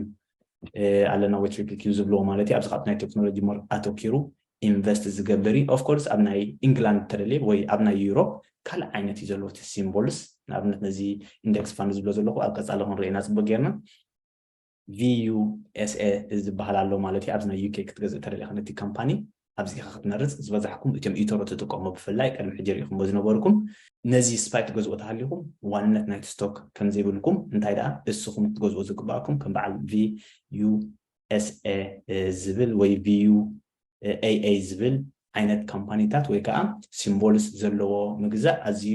ኣለና ወይ Triple Q ዝብልዎ ማለት እዩ። ኣብዚ ካብ ናይ ቴክኖሎጂ ሞር ኣተኪሩ ኢንቨስት ዝገብር እዩ። Of course ኣብ ናይ ኢንግላንድ ተደልየ ወይ ኣብ ናይ ዩሮፕ ካልእ ዓይነት እዩ ዘለዎ እቲ ሲምቦልስ። ንኣብነት ነዚ ኢንደክስ ፋንድ ዝብሎ ዘለኹ ኣብ ቀፃሊ ክንርኢ ኢና ፅቡቅ ጌርና። V U S A ዝበሃል ኣሎ ማለት እዩ። ኣብዚ ናይ U K ክትገዝእ ተደሊኻ ነቲ ካምፓኒ ኣብዚ ኢኻ ክትመርፅ። ዝበዛሕኩም እቶም ኢቶሮ ትጥቀሙ ብፍላይ ቅድሚ ሕጂ ርኢኹምዎ ዝነበርኩም ነዚ ስፓይ ትገዝኦ ተሃሊኹም ዋንነት ናይቲ ስቶክ ከም ዘይብልኩም እንታይ ደኣ እስኹም ክትገዝኦ ዝግባኣኩም ከም በዓል V U S A ዝብል ወይ V U A A ዝብል ዓይነት ካምፓኒታት ወይ ከዓ ሲምቦልስ ዘለዎ ምግዛእ ኣዝዩ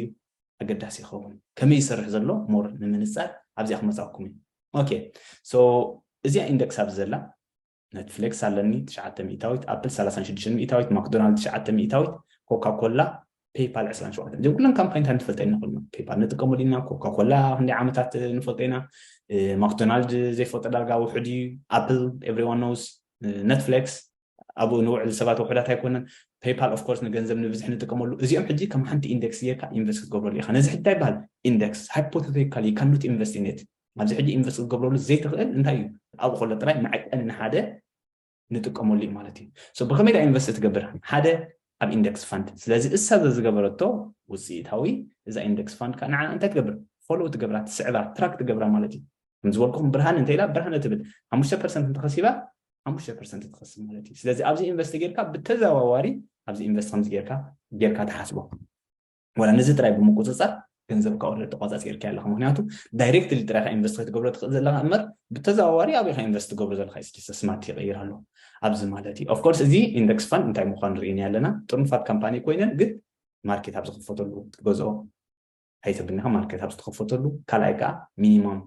ኣገዳሲ ይኸውን። ከመይ ይሰርሕ ዘሎ ሞር ንምንፃር ኣብዚኣ ክመፃኩም እዩ። Okay so እዚኣ ኢንደክስ ኣብዚ ዘላ ኔትፍሊክስ ኣለኒ ትሽዓተ ሚእታዊት፣ ኣፕል ሰላሳን ሽዱሽተን ሚእታዊት፣ ማክዶናልድ ትሽዓተ ሚእታዊት፣ ኮካ ኮላ፣ ፔይፓል ዕስራን ሸውዓተን። እዚም ኩለን ካምፓኒታት ንፈልጠ ኢና ኩልና። ፔይፓል ንጥቀመሉ ኢና፣ ኮካ ኮላ ክንደይ ዓመታት ንፈልጦ ኢና። ማክዶናልድ ዘይፈልጦ ዳርጋ ውሑድ እዩ። ኣፕል everyone knows፣ ኔትፍሊክስ ኣብኡ ንውዕል ሰባት ውሑዳት ኣይኮነን። ፔይፓል of course ንገንዘብ ንብዝሒ ንጥቀመሉ። እዚኦም ሕጂ ከም ሓንቲ ኢንደክስ ጌርካ ኢንቨስት ክትገብረሉ ኢኻ። ነዚ ሕጂ እንታይ ይበሃል? ኢንደክስ። Hypothetical፣ you cannot invest in it። ኣብዚ ሕጂ ኢንቨስት ክትገብረሉ ዘይትኽእል እንታይ እዩ? ኣብኡ ከሎ ጥራይ መዐቀኒ ንሓደ ንጥቀመሉ እዩ ማለት እዩ። So ብኸመይ ዳ ኢንቨስት ትገብር? ሓደ ኣብ ኢንደክስ ፋንድ። ስለዚ እሳ ዝገበረቶ ውፅኢታዊ እዛ ኢንደክስ ፋንድ ከዓ ንዓ እንታይ ትገብር? ፎሎ ትገብራ፣ ትስዕባ፣ ትራክ ትገብራ ማለት እዩ። ከም ዝበልኩኹም ብርሃን እንተ ኢላ ብርሃን ትብል ሓሙሽተ ፐርሰንት እንተኸሲባ ሓሙሽተ ፐርሰንት ትኸስብ ማለት እዩ። ስለዚ ኣብዚ ኢንቨስት ጌርካ ብተዘዋዋሪ ኣብዚ ኢንቨስት ከምዚ ጌርካ ጌርካ ትሓስቦ። ወላ ነዚ ጥራይ ብምቁፅፃር ገንዘብካ ኦልሬዲ ተቋፃፂርካ ኣለካ። ምክንያቱ ዳይሬክትሊ ጥራይካ ኢንቨስት ክትገብሮ ትኽእል ዘለካ እምበር ብተዘዋዋሪ ኣበይካ ኢንቨስት ትገብሮ ዘለካ ስማርት ይቀይር ኣሎ ኣብዚ ማለት እዩ። Of course እዚ ኢንደክስ ፋንድ እንታይ ምኳኑ ርኢና ኣለና። ጥርኑፋት ካምፓኒ ኮይነን ግን ማርኬት ኣብ ዝኽፈተሉ ክትገዝኦ ኣይተብልካ ማርኬት ኣብ ዝተኸፈተሉ ካልኣይ ከዓ ሚኒማም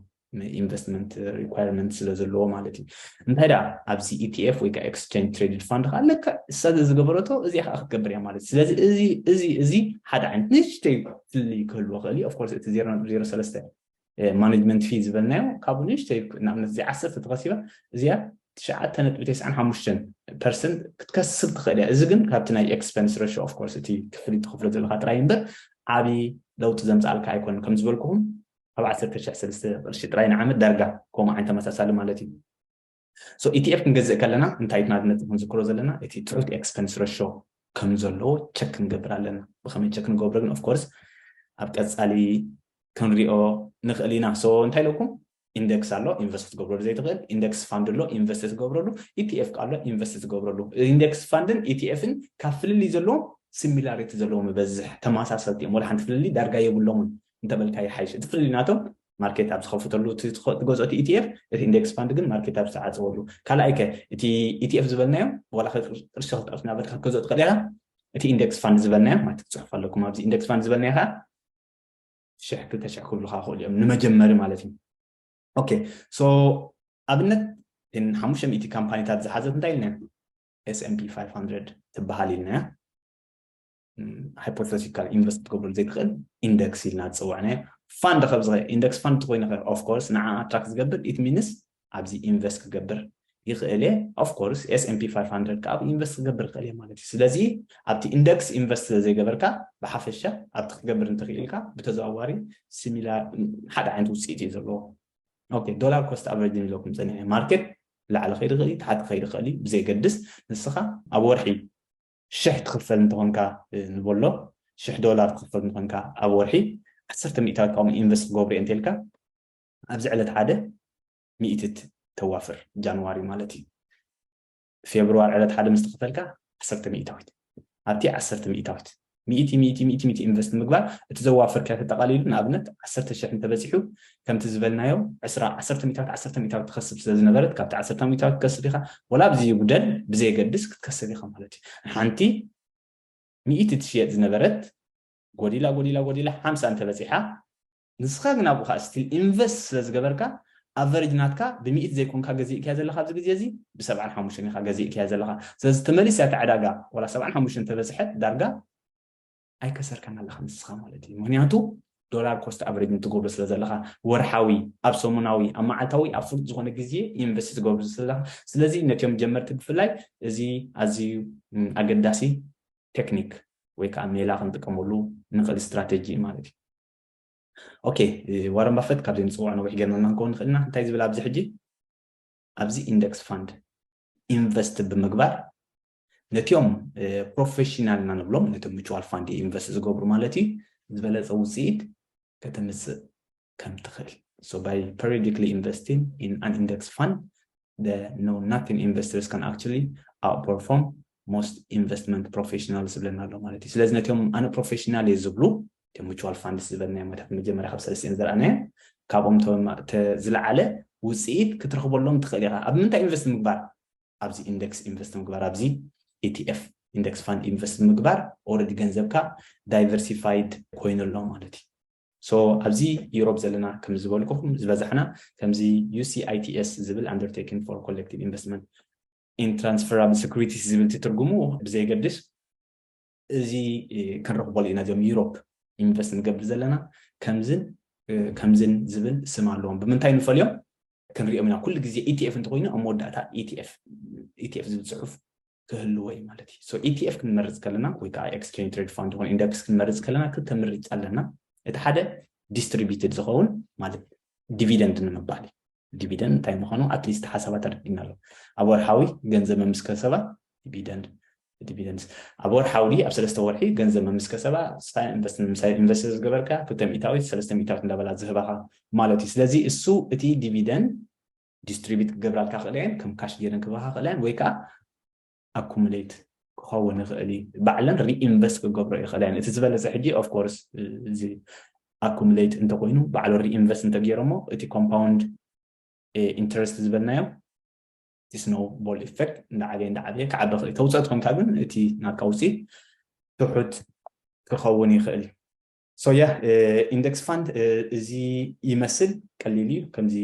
ኢንቨስትመንት ሪኳየርመንት ስለ ዘለዎ ማለት እዩ። እንታይ ደኣ ኣብዚ ኢቲኤፍ ወይ ከዓ ኤክስቼንጅ ትሬድድ ፋንድ ከዓ ልክዕ እሳ ዝገበረቶ እዚኣ ከዓ ክትገብር እያ ማለት እዩ። ስለዚ እዚ እዚ እዚ ሓደ ዓይነት ንእሽተይ ፍልልይ ክህልዎ ክእል እዩ። Of course እቲ ዜሮ ነጥቢ ዜሮ ሰለስተ ማኔጅመንት ፊ ዝበልናዮ ካብኡ ንእሽተይ ንኣብነት እዚ ዓሰርተ ተኸሲባ እዚኣ ትሽዓተ ነጥቢ ተስዓን ሓሙሽተን ፐርሰንት ክትከስብ ትኽእል እያ። እዚ ግን ካብቲ ናይ ኤክስፐንስ ሬሾ of course እቲ ክፍሊት ትኸፍሎ ዘለካ ጥራይ እምበር ዓብዪ ለውጢ ዘምፅኣልካ ኣይኮነን። ከም ዝበልኩኹም ካብ ዓሰርተ ሽሕ ሰለስተ ቅርሺ ጥራይ ንዓመት ዳርጋ ከምኡ ዓይነት ተመሳሳሊ ማለት እዩ። So ኢቲኤፍ ክንገዝእ ከለና እንታይ ኢትና ነጥቢ ክንዝክሮ ዘለና እቲ ትሑት ኤክስፐንስ ሬሾ ከም ዘለዎ ቸክ ክንገብር ኣለና። ብኸመይ ቸክ ንገብሮ ግን of course ኣብ ቀፃሊ ክንሪኦ ንኽእል ኢና። So እንታይ ኢለኩም ኢንደክስ ኣሎ ኢንቨስት ትገብረሉ ዘይትኽእል፣ ኢንደክስ ፋንድ ኣሎ ኢንቨስት ትገብረሉ፣ ኢቲኤፍ ኣሎ ኢንቨስት ትገብረሉ። ኢንደክስ ፋንድን ኢቲኤፍን ካብ ፍልልይ ዘለዎም ሲሚላሪቲ ዘለዎም ይበዝሕ፣ ተመሳሰልቲ እዮም። ወላ ሓንቲ ፍልልይ ዳርጋ የብሎምን እንተበልካ ይሓይሽ። እቲ ፍልልይ ናቶም ማርኬት ኣብ ዝኸፍተሉ እቲ ትገዝኦ እቲ ኢቲኤፍ፣ እቲ ኢንደክስ ፋንድ ግን ማርኬት ኣብ ዝተዓፀወሉ። ካልኣይ ከ እቲ ኢቲኤፍ ዝበልናዮ ዋላ ቅርሺ ክጠፍ ናበልካ ክትገዝኦ ትኽእል ኢኻ። እቲ ኢንደክስ ፋንድ ዝበልናዮ ማለት ትፅሑፍ ኣለኩም ኣብዚ ኢንደክስ ፋንድ ዝበልናዮ ከዓ ሽሕ ክልተ ሽሕ ክብሉካ ክእሉ እዮም ንመጀመሪ ማለት እዩ። Okay so ኣብነት ሓሙሽተ ሚእቲ ካምፓኒታት ዝሓዘት እንታይ ኢልና S and P five hundred ትበሃል ኢልና። Hypothetical ኢንቨስት ክትገብረሉ ዘይትኽእል ኢንደክስ ኢልና ዝፅውዕናዮ። ፋንድ ከብዚ ኢንደክስ ፋንድ ተኮይኑ of course ንዓ ኣትራክት ዝገብር it means ኣብዚ ኢንቨስት ክገብር ይኽእል እየ። Of course S and P five hundred ከዓ ኢንቨስት ክገብር ይኽእል እየ ማለት እዩ። ስለዚ ኣብቲ ኢንደክስ ኢንቨስት ስለ ዘይገበርካ ብሓፈሻ ኣብቲ ክትገብር እንተኽኢልካ ብተዘዋዋሪ ሲሚላር ሓደ ዓይነት ውፅኢት እዩ ዘለዎ። Okay ዶላር ኮስት ኣቨሬጅ ኢለኩም ፀኒሐ ማርኬት ላዕሊ ከይድ ይኽእል እዩ ታሕቲ ከይድ ይኽእል እዩ ብዘይገድስ ንስኻ ኣብ ወርሒ ሽሕ ትኽፈል እንተኾንካ ንበሎ ሽሕ ዶላር ትኽፈል እንተኾንካ ኣብ ወርሒ ዓሰርተ ሚእታዊት ካብኡ ኢንቨስት ክገብሩ እየ እንተልካ ኣብዚ ዕለት ሓደ ሚእትት ተዋፍር ጃንዋሪ ማለት እዩ። ፌብርዋሪ ዕለት ሓደ ምስ ተኸፈልካ ዓሰርተ ሚእታዊት ኣብቲ ዓሰርተ ሚእታዊት ሚእቲ ሚእቲ ሚእቲ ሚእቲ ኢንቨስት ምግባር እቲ ዘዋፈርካ ተጠቓሊሉ ንኣብነት ዓሰርተ ሽሕ እንተበፂሑ ከምቲ ዝበልናዮ ዕስራ ዓሰርተ ሚእታዊት ዓሰርተ ሚእታዊት ትኸስብ ስለ ዝነበረት ካብቲ ዓሰርተ ሚእታዊት ትከስብ ኢኻ ወላ ኣብዚ ይጉደል ብዘየገድስ ክትከስብ ኢኻ ማለት እዩ። ሓንቲ ሚእቲ ትሽየጥ ዝነበረት ጎዲላ ጎዲላ ጎዲላ ሓምሳ እንተበፂሓ ንስኻ ግን ኣብኡ ከዓ ስቲል ኢንቨስት ስለ ዝገበርካ ኣቨሬጅ ናትካ ብሚእቲ ዘይኮንካ ገዚእካያ ዘለካ ኣብዚ ግዜ እዚ ብሰብዓን ሓሙሽተን ኢኻ ገዚእካያ ዘለካ። ስለዚ ተመሊሳ እቲ ዕዳጋ ዋላ ሰብዓን ሓሙሽተን ተበፅሐት ዳርጋ ኣይከሰርካን ኣለካ ንስኻ ማለት እዩ። ምክንያቱ ዶላር ኮስት ኣቨሬጅ ትገብሮ ስለ ዘለካ፣ ወርሓዊ፣ ኣብ ሰሙናዊ፣ ኣብ መዓልታዊ፣ ኣብ ፍሉጥ ዝኾነ ግዜ ኢንቨስት ትገብሩ ስለ ስለዚ ነቲኦም ጀመርቲ ብፍላይ እዚ ኣዝዩ ኣገዳሲ ቴክኒክ ወይ ከዓ ሜላ ክንጥቀመሉ ንኽእል ስትራቴጂ ማለት እዩ። ኦኬ፣ ዋረን ባፈት ካብ ዘይንፅውዖ ነዊሕ ገርና ንክንከውን ንኽእል ኢና። እንታይ ዝብል ኣብዚ ሕጂ ኣብዚ ኢንደክስ ፋንድ ኢንቨስት ብምግባር ነቲኦም ፕሮፌሽናል እና ንብሎም ነቲ ሚቹዋል ፋንድ ኢንቨስት ዝገብሩ ማለት እዩ ዝበለፀ ውፅኢት ከተምፅእ ከም ትኽእል። So by periodically investing in an index fund, the know nothing investors can actually outperform most investment professionals ዝብለና ኣሎ ማለት እዩ። ስለዚ ነቲኦም ኣነ ፕሮፌሽናል እየ ዝብሉ እቶም ሚቹዋል ፋንድስ ዝበልናዮ መታት መጀመርያ ካብ ሰለስቲኤን ዝረኣናዮ ካብኦም ዝለዓለ ውፅኢት ክትረኽበሎም ትኽእል ኢኻ። ኣብ ምንታይ ኢንቨስት ምግባር? ኣብዚ ኢንደክስ ኢንቨስት ምግባር፣ ኣብዚ ኢቲኤፍ ኢንደክስ ፋንድ ኢንቨስት ምግባር ኦረዲ ገንዘብካ ዳይቨርሲፋይድ ኮይኑ ኣሎ ማለት እዩ። So ኣብዚ ዩሮፕ ዘለና ከም ዝበልኩኹም ዝበዛሕና ከምዚ ዩሲኣይቲኤስ ዝብል undertaking for collective investment in transferable securities ዝብል ትርጉሙ ብዘየገድስ እዚ ክንረኽበሉ ኢና። እዚኦም ዩሮፕ ኢንቨስት ንገብር ዘለና ከምዝን ከምዝን ዝብል ስም ኣለዎም። ብምንታይ ንፈልዮም ክንሪኦም ኢና። ኩሉ ግዜ ኢቲኤፍ እንተኮይኑ ኣብ መወዳእታ ኢቲኤፍ ኢቲኤፍ ዝብል ፅሑፍ ክህልዎ እዩ ማለት እዩ። ኢቲኤፍ ክንመርፅ ከለና ወይ ከዓ ኤክስቼንጅ ትሬድ ፋንድ ይኮን ኢንደክስ ክንመርፅ ከለና ክልተ ምርጫ ኣለና። እቲ ሓደ ዲስትሪቢዩትድ ዝኸውን ማለት ዲቪደንድ ንምባል እዩ። ዲቪደንድ እንታይ ምዃኑ ኣትሊስት ሓሳባት ኣረዲእና ኣሎ። ኣብ ወርሓዊ ገንዘብ መምስከሰባ ዲቪደንድ ዲቪደንድስ ኣብ ወርሓዊ ኣብ ሰለስተ ወርሒ ገንዘብ መምስከሰባ ኢንቨስት ዝገበርካ ክልተ ሚእታዊት ሰለስተ ሚእታዊት እንዳበላ ዝህባኻ ማለት እዩ። ስለዚ እሱ እቲ ዲቪደንድ ዲስትሪቢዩት ክገብራልካ ክእለየን ከም ካሽ ገይረን ክባካ ክእለየን ወይ ከዓ ኣኩሙሌት ክኸውን ይኽእል እዩ። ባዕለን ሪኢንቨስት ክገብሮ ይኽእላ እየን። እቲ ዝበለፀ ሕጂ ኦፍኮርስ እዚ ኣኩሙሌት እንተኮይኑ ባዕሉ ሪኢንቨስት እንተገይሮሞ እቲ ኮምፓውንድ ኢንትረስት ዝበልናዮ እቲ ስኖው ቦል ኢፌክት እንዳዓበየ እንዳዓበየ ክዓበ ክእል። ተውፅኦ ትኾንካ ግን እቲ ናትካ ውፅኢት ትሑት ክኸውን ይኽእል። So yeah, ኢንደክስ ፋንድ እዚ ይመስል። ቀሊል እዩ። ከምዚ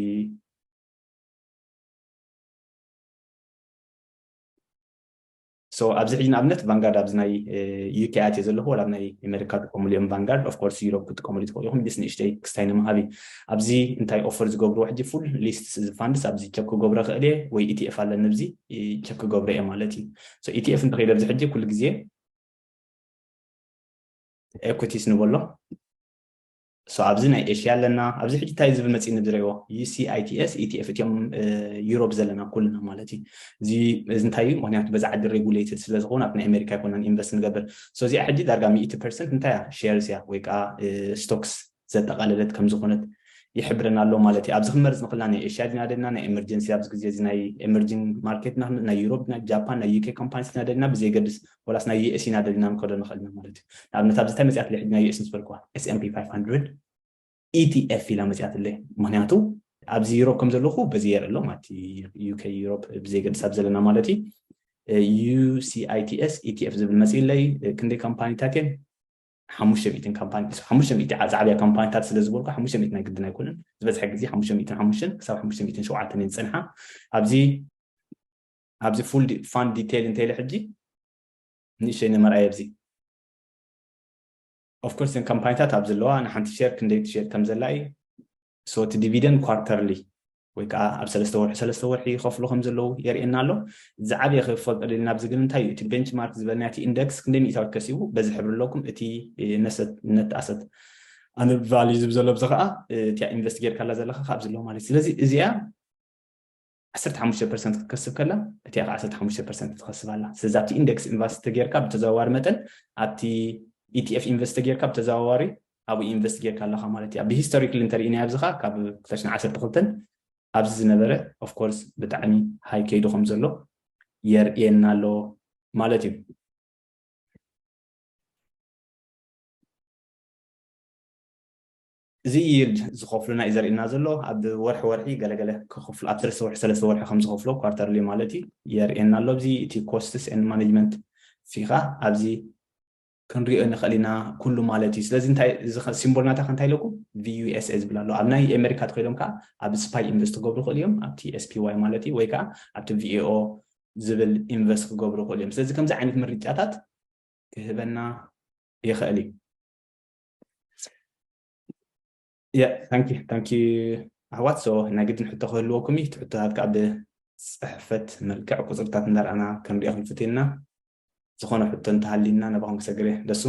so ኣብዚ ሕጂ ንኣብነት ቫንጋርድ ኣብዚ ናይ ዩኬ ኣትየ ዘለኹ ወላ ኣብ ናይ ኣሜሪካ ጥቀሙሉ እዮም። ቫንጋርድ ኦፍኮርስ ዩሮፕ ክጥቀሙሉ ትኽእሉ ኢኹም። ስ ንእሽተይ ክስታይ ንምሃብ ኣብዚ እንታይ ኦፈር ዝገብርዎ ሕጂ ፉል ሊስት እዚ ፋንድስ ኣብዚ ቸክ ክገብሮ ክእል እየ ወይ ኢቲኤፍ ኣለኒ ኣብዚ ቸክ ክገብሮ እየ ማለት እዩ። ኢቲኤፍ እንተኸይደ ኣብዚ ሕጂ ኩሉ ግዜ ኤኩቲስ ንበሎ። So ኣብዚ ናይ ኤሽያ ኣለና። ኣብዚ ሕጂ እንታይ ዝብል መፂእ ንዝረእዎ ዩሲኣይቲኤስ ኢቲኤፍ እቲኦም ዩሮፕ ዘለና ኩልና ማለት እዩ። እዚ እንታይ እዩ? ምክንያቱ በዚ ዓዲ ሬጉሌትድ ስለዝኸውን ኣብ ናይ ኣሜሪካ ይኮናን ኢንቨስት ንገብር። So እዚኣ ሕጂ ዳርጋ ሚእቲ ፐርሰንት እንታይ እያ? ሼርስ እያ ወይ ከዓ ስቶክስ ዘጠቃለለት ከም ዝኾነት ይሕብረና ኣሎ ማለት እዩ። ኣብዚ ክንመርፅ ንክልና ናይ ኤሽያ ዲና ደልና ናይ ኤመርጀንሲ ኣብዚ ግዜ እዚ ናይ ኤመርጂንግ ማርኬት ናይ ዩሮፕ ናይ ጃፓን ናይ ዩኬ ኮምፓኒስ ዲና ደልና ብዘይገድስ ወላስ ናይ ዩኤስ ኢና ደሊና ንከዶ ንኽእል ኢና ማለት እዩ። ንኣብነት ኣብዚ እንታይ መፅያትለይ ሕጂ ናይ ዩኤስ ምስ በልኩዋ ኤስኤምፒ ፋይቭ ሃንድረድ ኢቲኤፍ ኢላ መፅያትለይ። ምክንያቱ ኣብዚ ዩሮፕ ከም ዘለኹ በዚ የርኢ ኣሎ ማለት እዩ። ዩኬ ዩሮፕ ብዘይገድስ ኣብ ዘለና ማለት እዩ። ዩሲኣይቲኤስ ኢቲኤፍ ዝብል መፅእለይ ክንደይ ካምፓኒታት እየን ሓሙሽተ ሚእትን ካምፓኒ ሓሙሽተ ሚእቲ ዝዓብያ ካምፓኒታት ስለ ዝበልኩ ሓሙሽተ ሚእቲ ናይ ግድን ኣይኮነን። ዝበዝሐ ግዜ ሓሙሽተ ሚእትን ሓሙሽተን ክሳብ ሓሙሽተ ሚእትን ሸውዓተን እየን ዝፀንሓ። ኣብዚ ኣብዚ ፉል ፋንድ ዲቴይል እንተኢለ ሕጂ ንእሽተይ ንመርኣይ ኣብዚ ኦፍኮርስ እተን ካምፓኒታት ኣብ ዘለዋ ንሓንቲ ሼር ክንደይ ትሸጥ ከም ዘላ እዩ። So እቲ ዲቪደንድ ኳርተርሊ ወይ ከዓ ኣብ ሰለስተ ወርሒ ሰለስተ ወርሒ ይኸፍሉ ከም ዘለዉ የርእየና ኣሎ። ዝዓበየ ክፈልጦ ደሊና ኣብዚ ግን እንታይ እዩ እቲ ቤንችማርክ ዝበልናዮ እቲ ኢንደክስ ክንደይ ሚእታዊት ከሲቡ በዚ ሕብሪ ኣለኩም እቲ ነሰት ነት ኣሰት ኣነ ቫልዩ ዝብ ዘሎ ብዚ ከዓ እቲያ ኢንቨስት ጌርካላ ዘለካ ካብ ዘለዎ ማለት እዩ። ስለዚ እዚኣ ዓሰርተ ሓሙሽተ ፐርሰንት ክትከስብ ከላ እቲኣ ከዓ ዓሰርተ ሓሙሽተ ፐርሰንት ትኸስብ ኣላ። ስለዚ ኣብቲ ኢንደክስ ኢንቨስት ተጌርካ ብተዘዋዋሪ መጠን ኣብቲ ኢቲኤፍ ኢንቨስት ተጌርካ ብተዘዋዋሪ ኣብኡ ኢንቨስት ጌርካ ኣለካ ማለት እዩ። ኣብ ሂስቶሪክሊ እንተርኢናዮ ኣብዚ ከዓ ካብ ክልተ ሽሕን ዓሰርተ ክልተን ኣብዚ ዝነበረ ኦፍኮርስ ብጣዕሚ ሃይ ከይዱ ከም ዘሎ የርእየና ኣሎ ማለት እዩ። እዚ ይልድ ዝኸፍሉና እዩ ዘርእየና ዘሎ። ኣብ ወርሒ ወርሒ ገለገለ ክኸፍሉ ኣብ ሰለስተ ወርሒ ሰለስተ ወርሒ ከም ዝኸፍሎ ኳርተርሊ ማለት እዩ የርእየና ኣሎ። ኣብዚ እቲ ኮስትስ ኤንድ ማኔጅመንት ፊኻ ኣብዚ ክንሪኦ ንኽእል ኢና ኩሉ ማለት እዩ። ስለዚ እንታይ እዚ ከ- ሲምቦል ናታ ከ እንታይ ኢለኩም ቪዩኤስኤ ዝብል ኣሎ። ኣብ ናይ ኣሜሪካ ተኸይዶም ከዓ ኣብ ስፓይ ኢንቨስት ክገብሩ ይኽእሉ እዮም። ኣብቲ ኤስፒዋይ ማለት እዩ ወይ ከዓ ኣብቲ ቪኤኦ ዝብል ኢንቨስት ክገብሩ ይኽእሉ እዮም። ስለዚ ከምዚ ዓይነት ምርጫታት ክህበና ይኽእል እዩ። Yeah, thank you, thank you ኣሕዋት። So ናይ ግድን ሕቶ ክህልወኩም እዩ። እቲ ሕቶታት ከዓ ብፅሕፈት መልክዕ ቁፅርታት እንዳርኣና ክንሪኦ ክንፍት ኢና። ዝኾነ ሕቶ እንተሃልዩና ናባኹም ክሰግር እየ። ደሱ?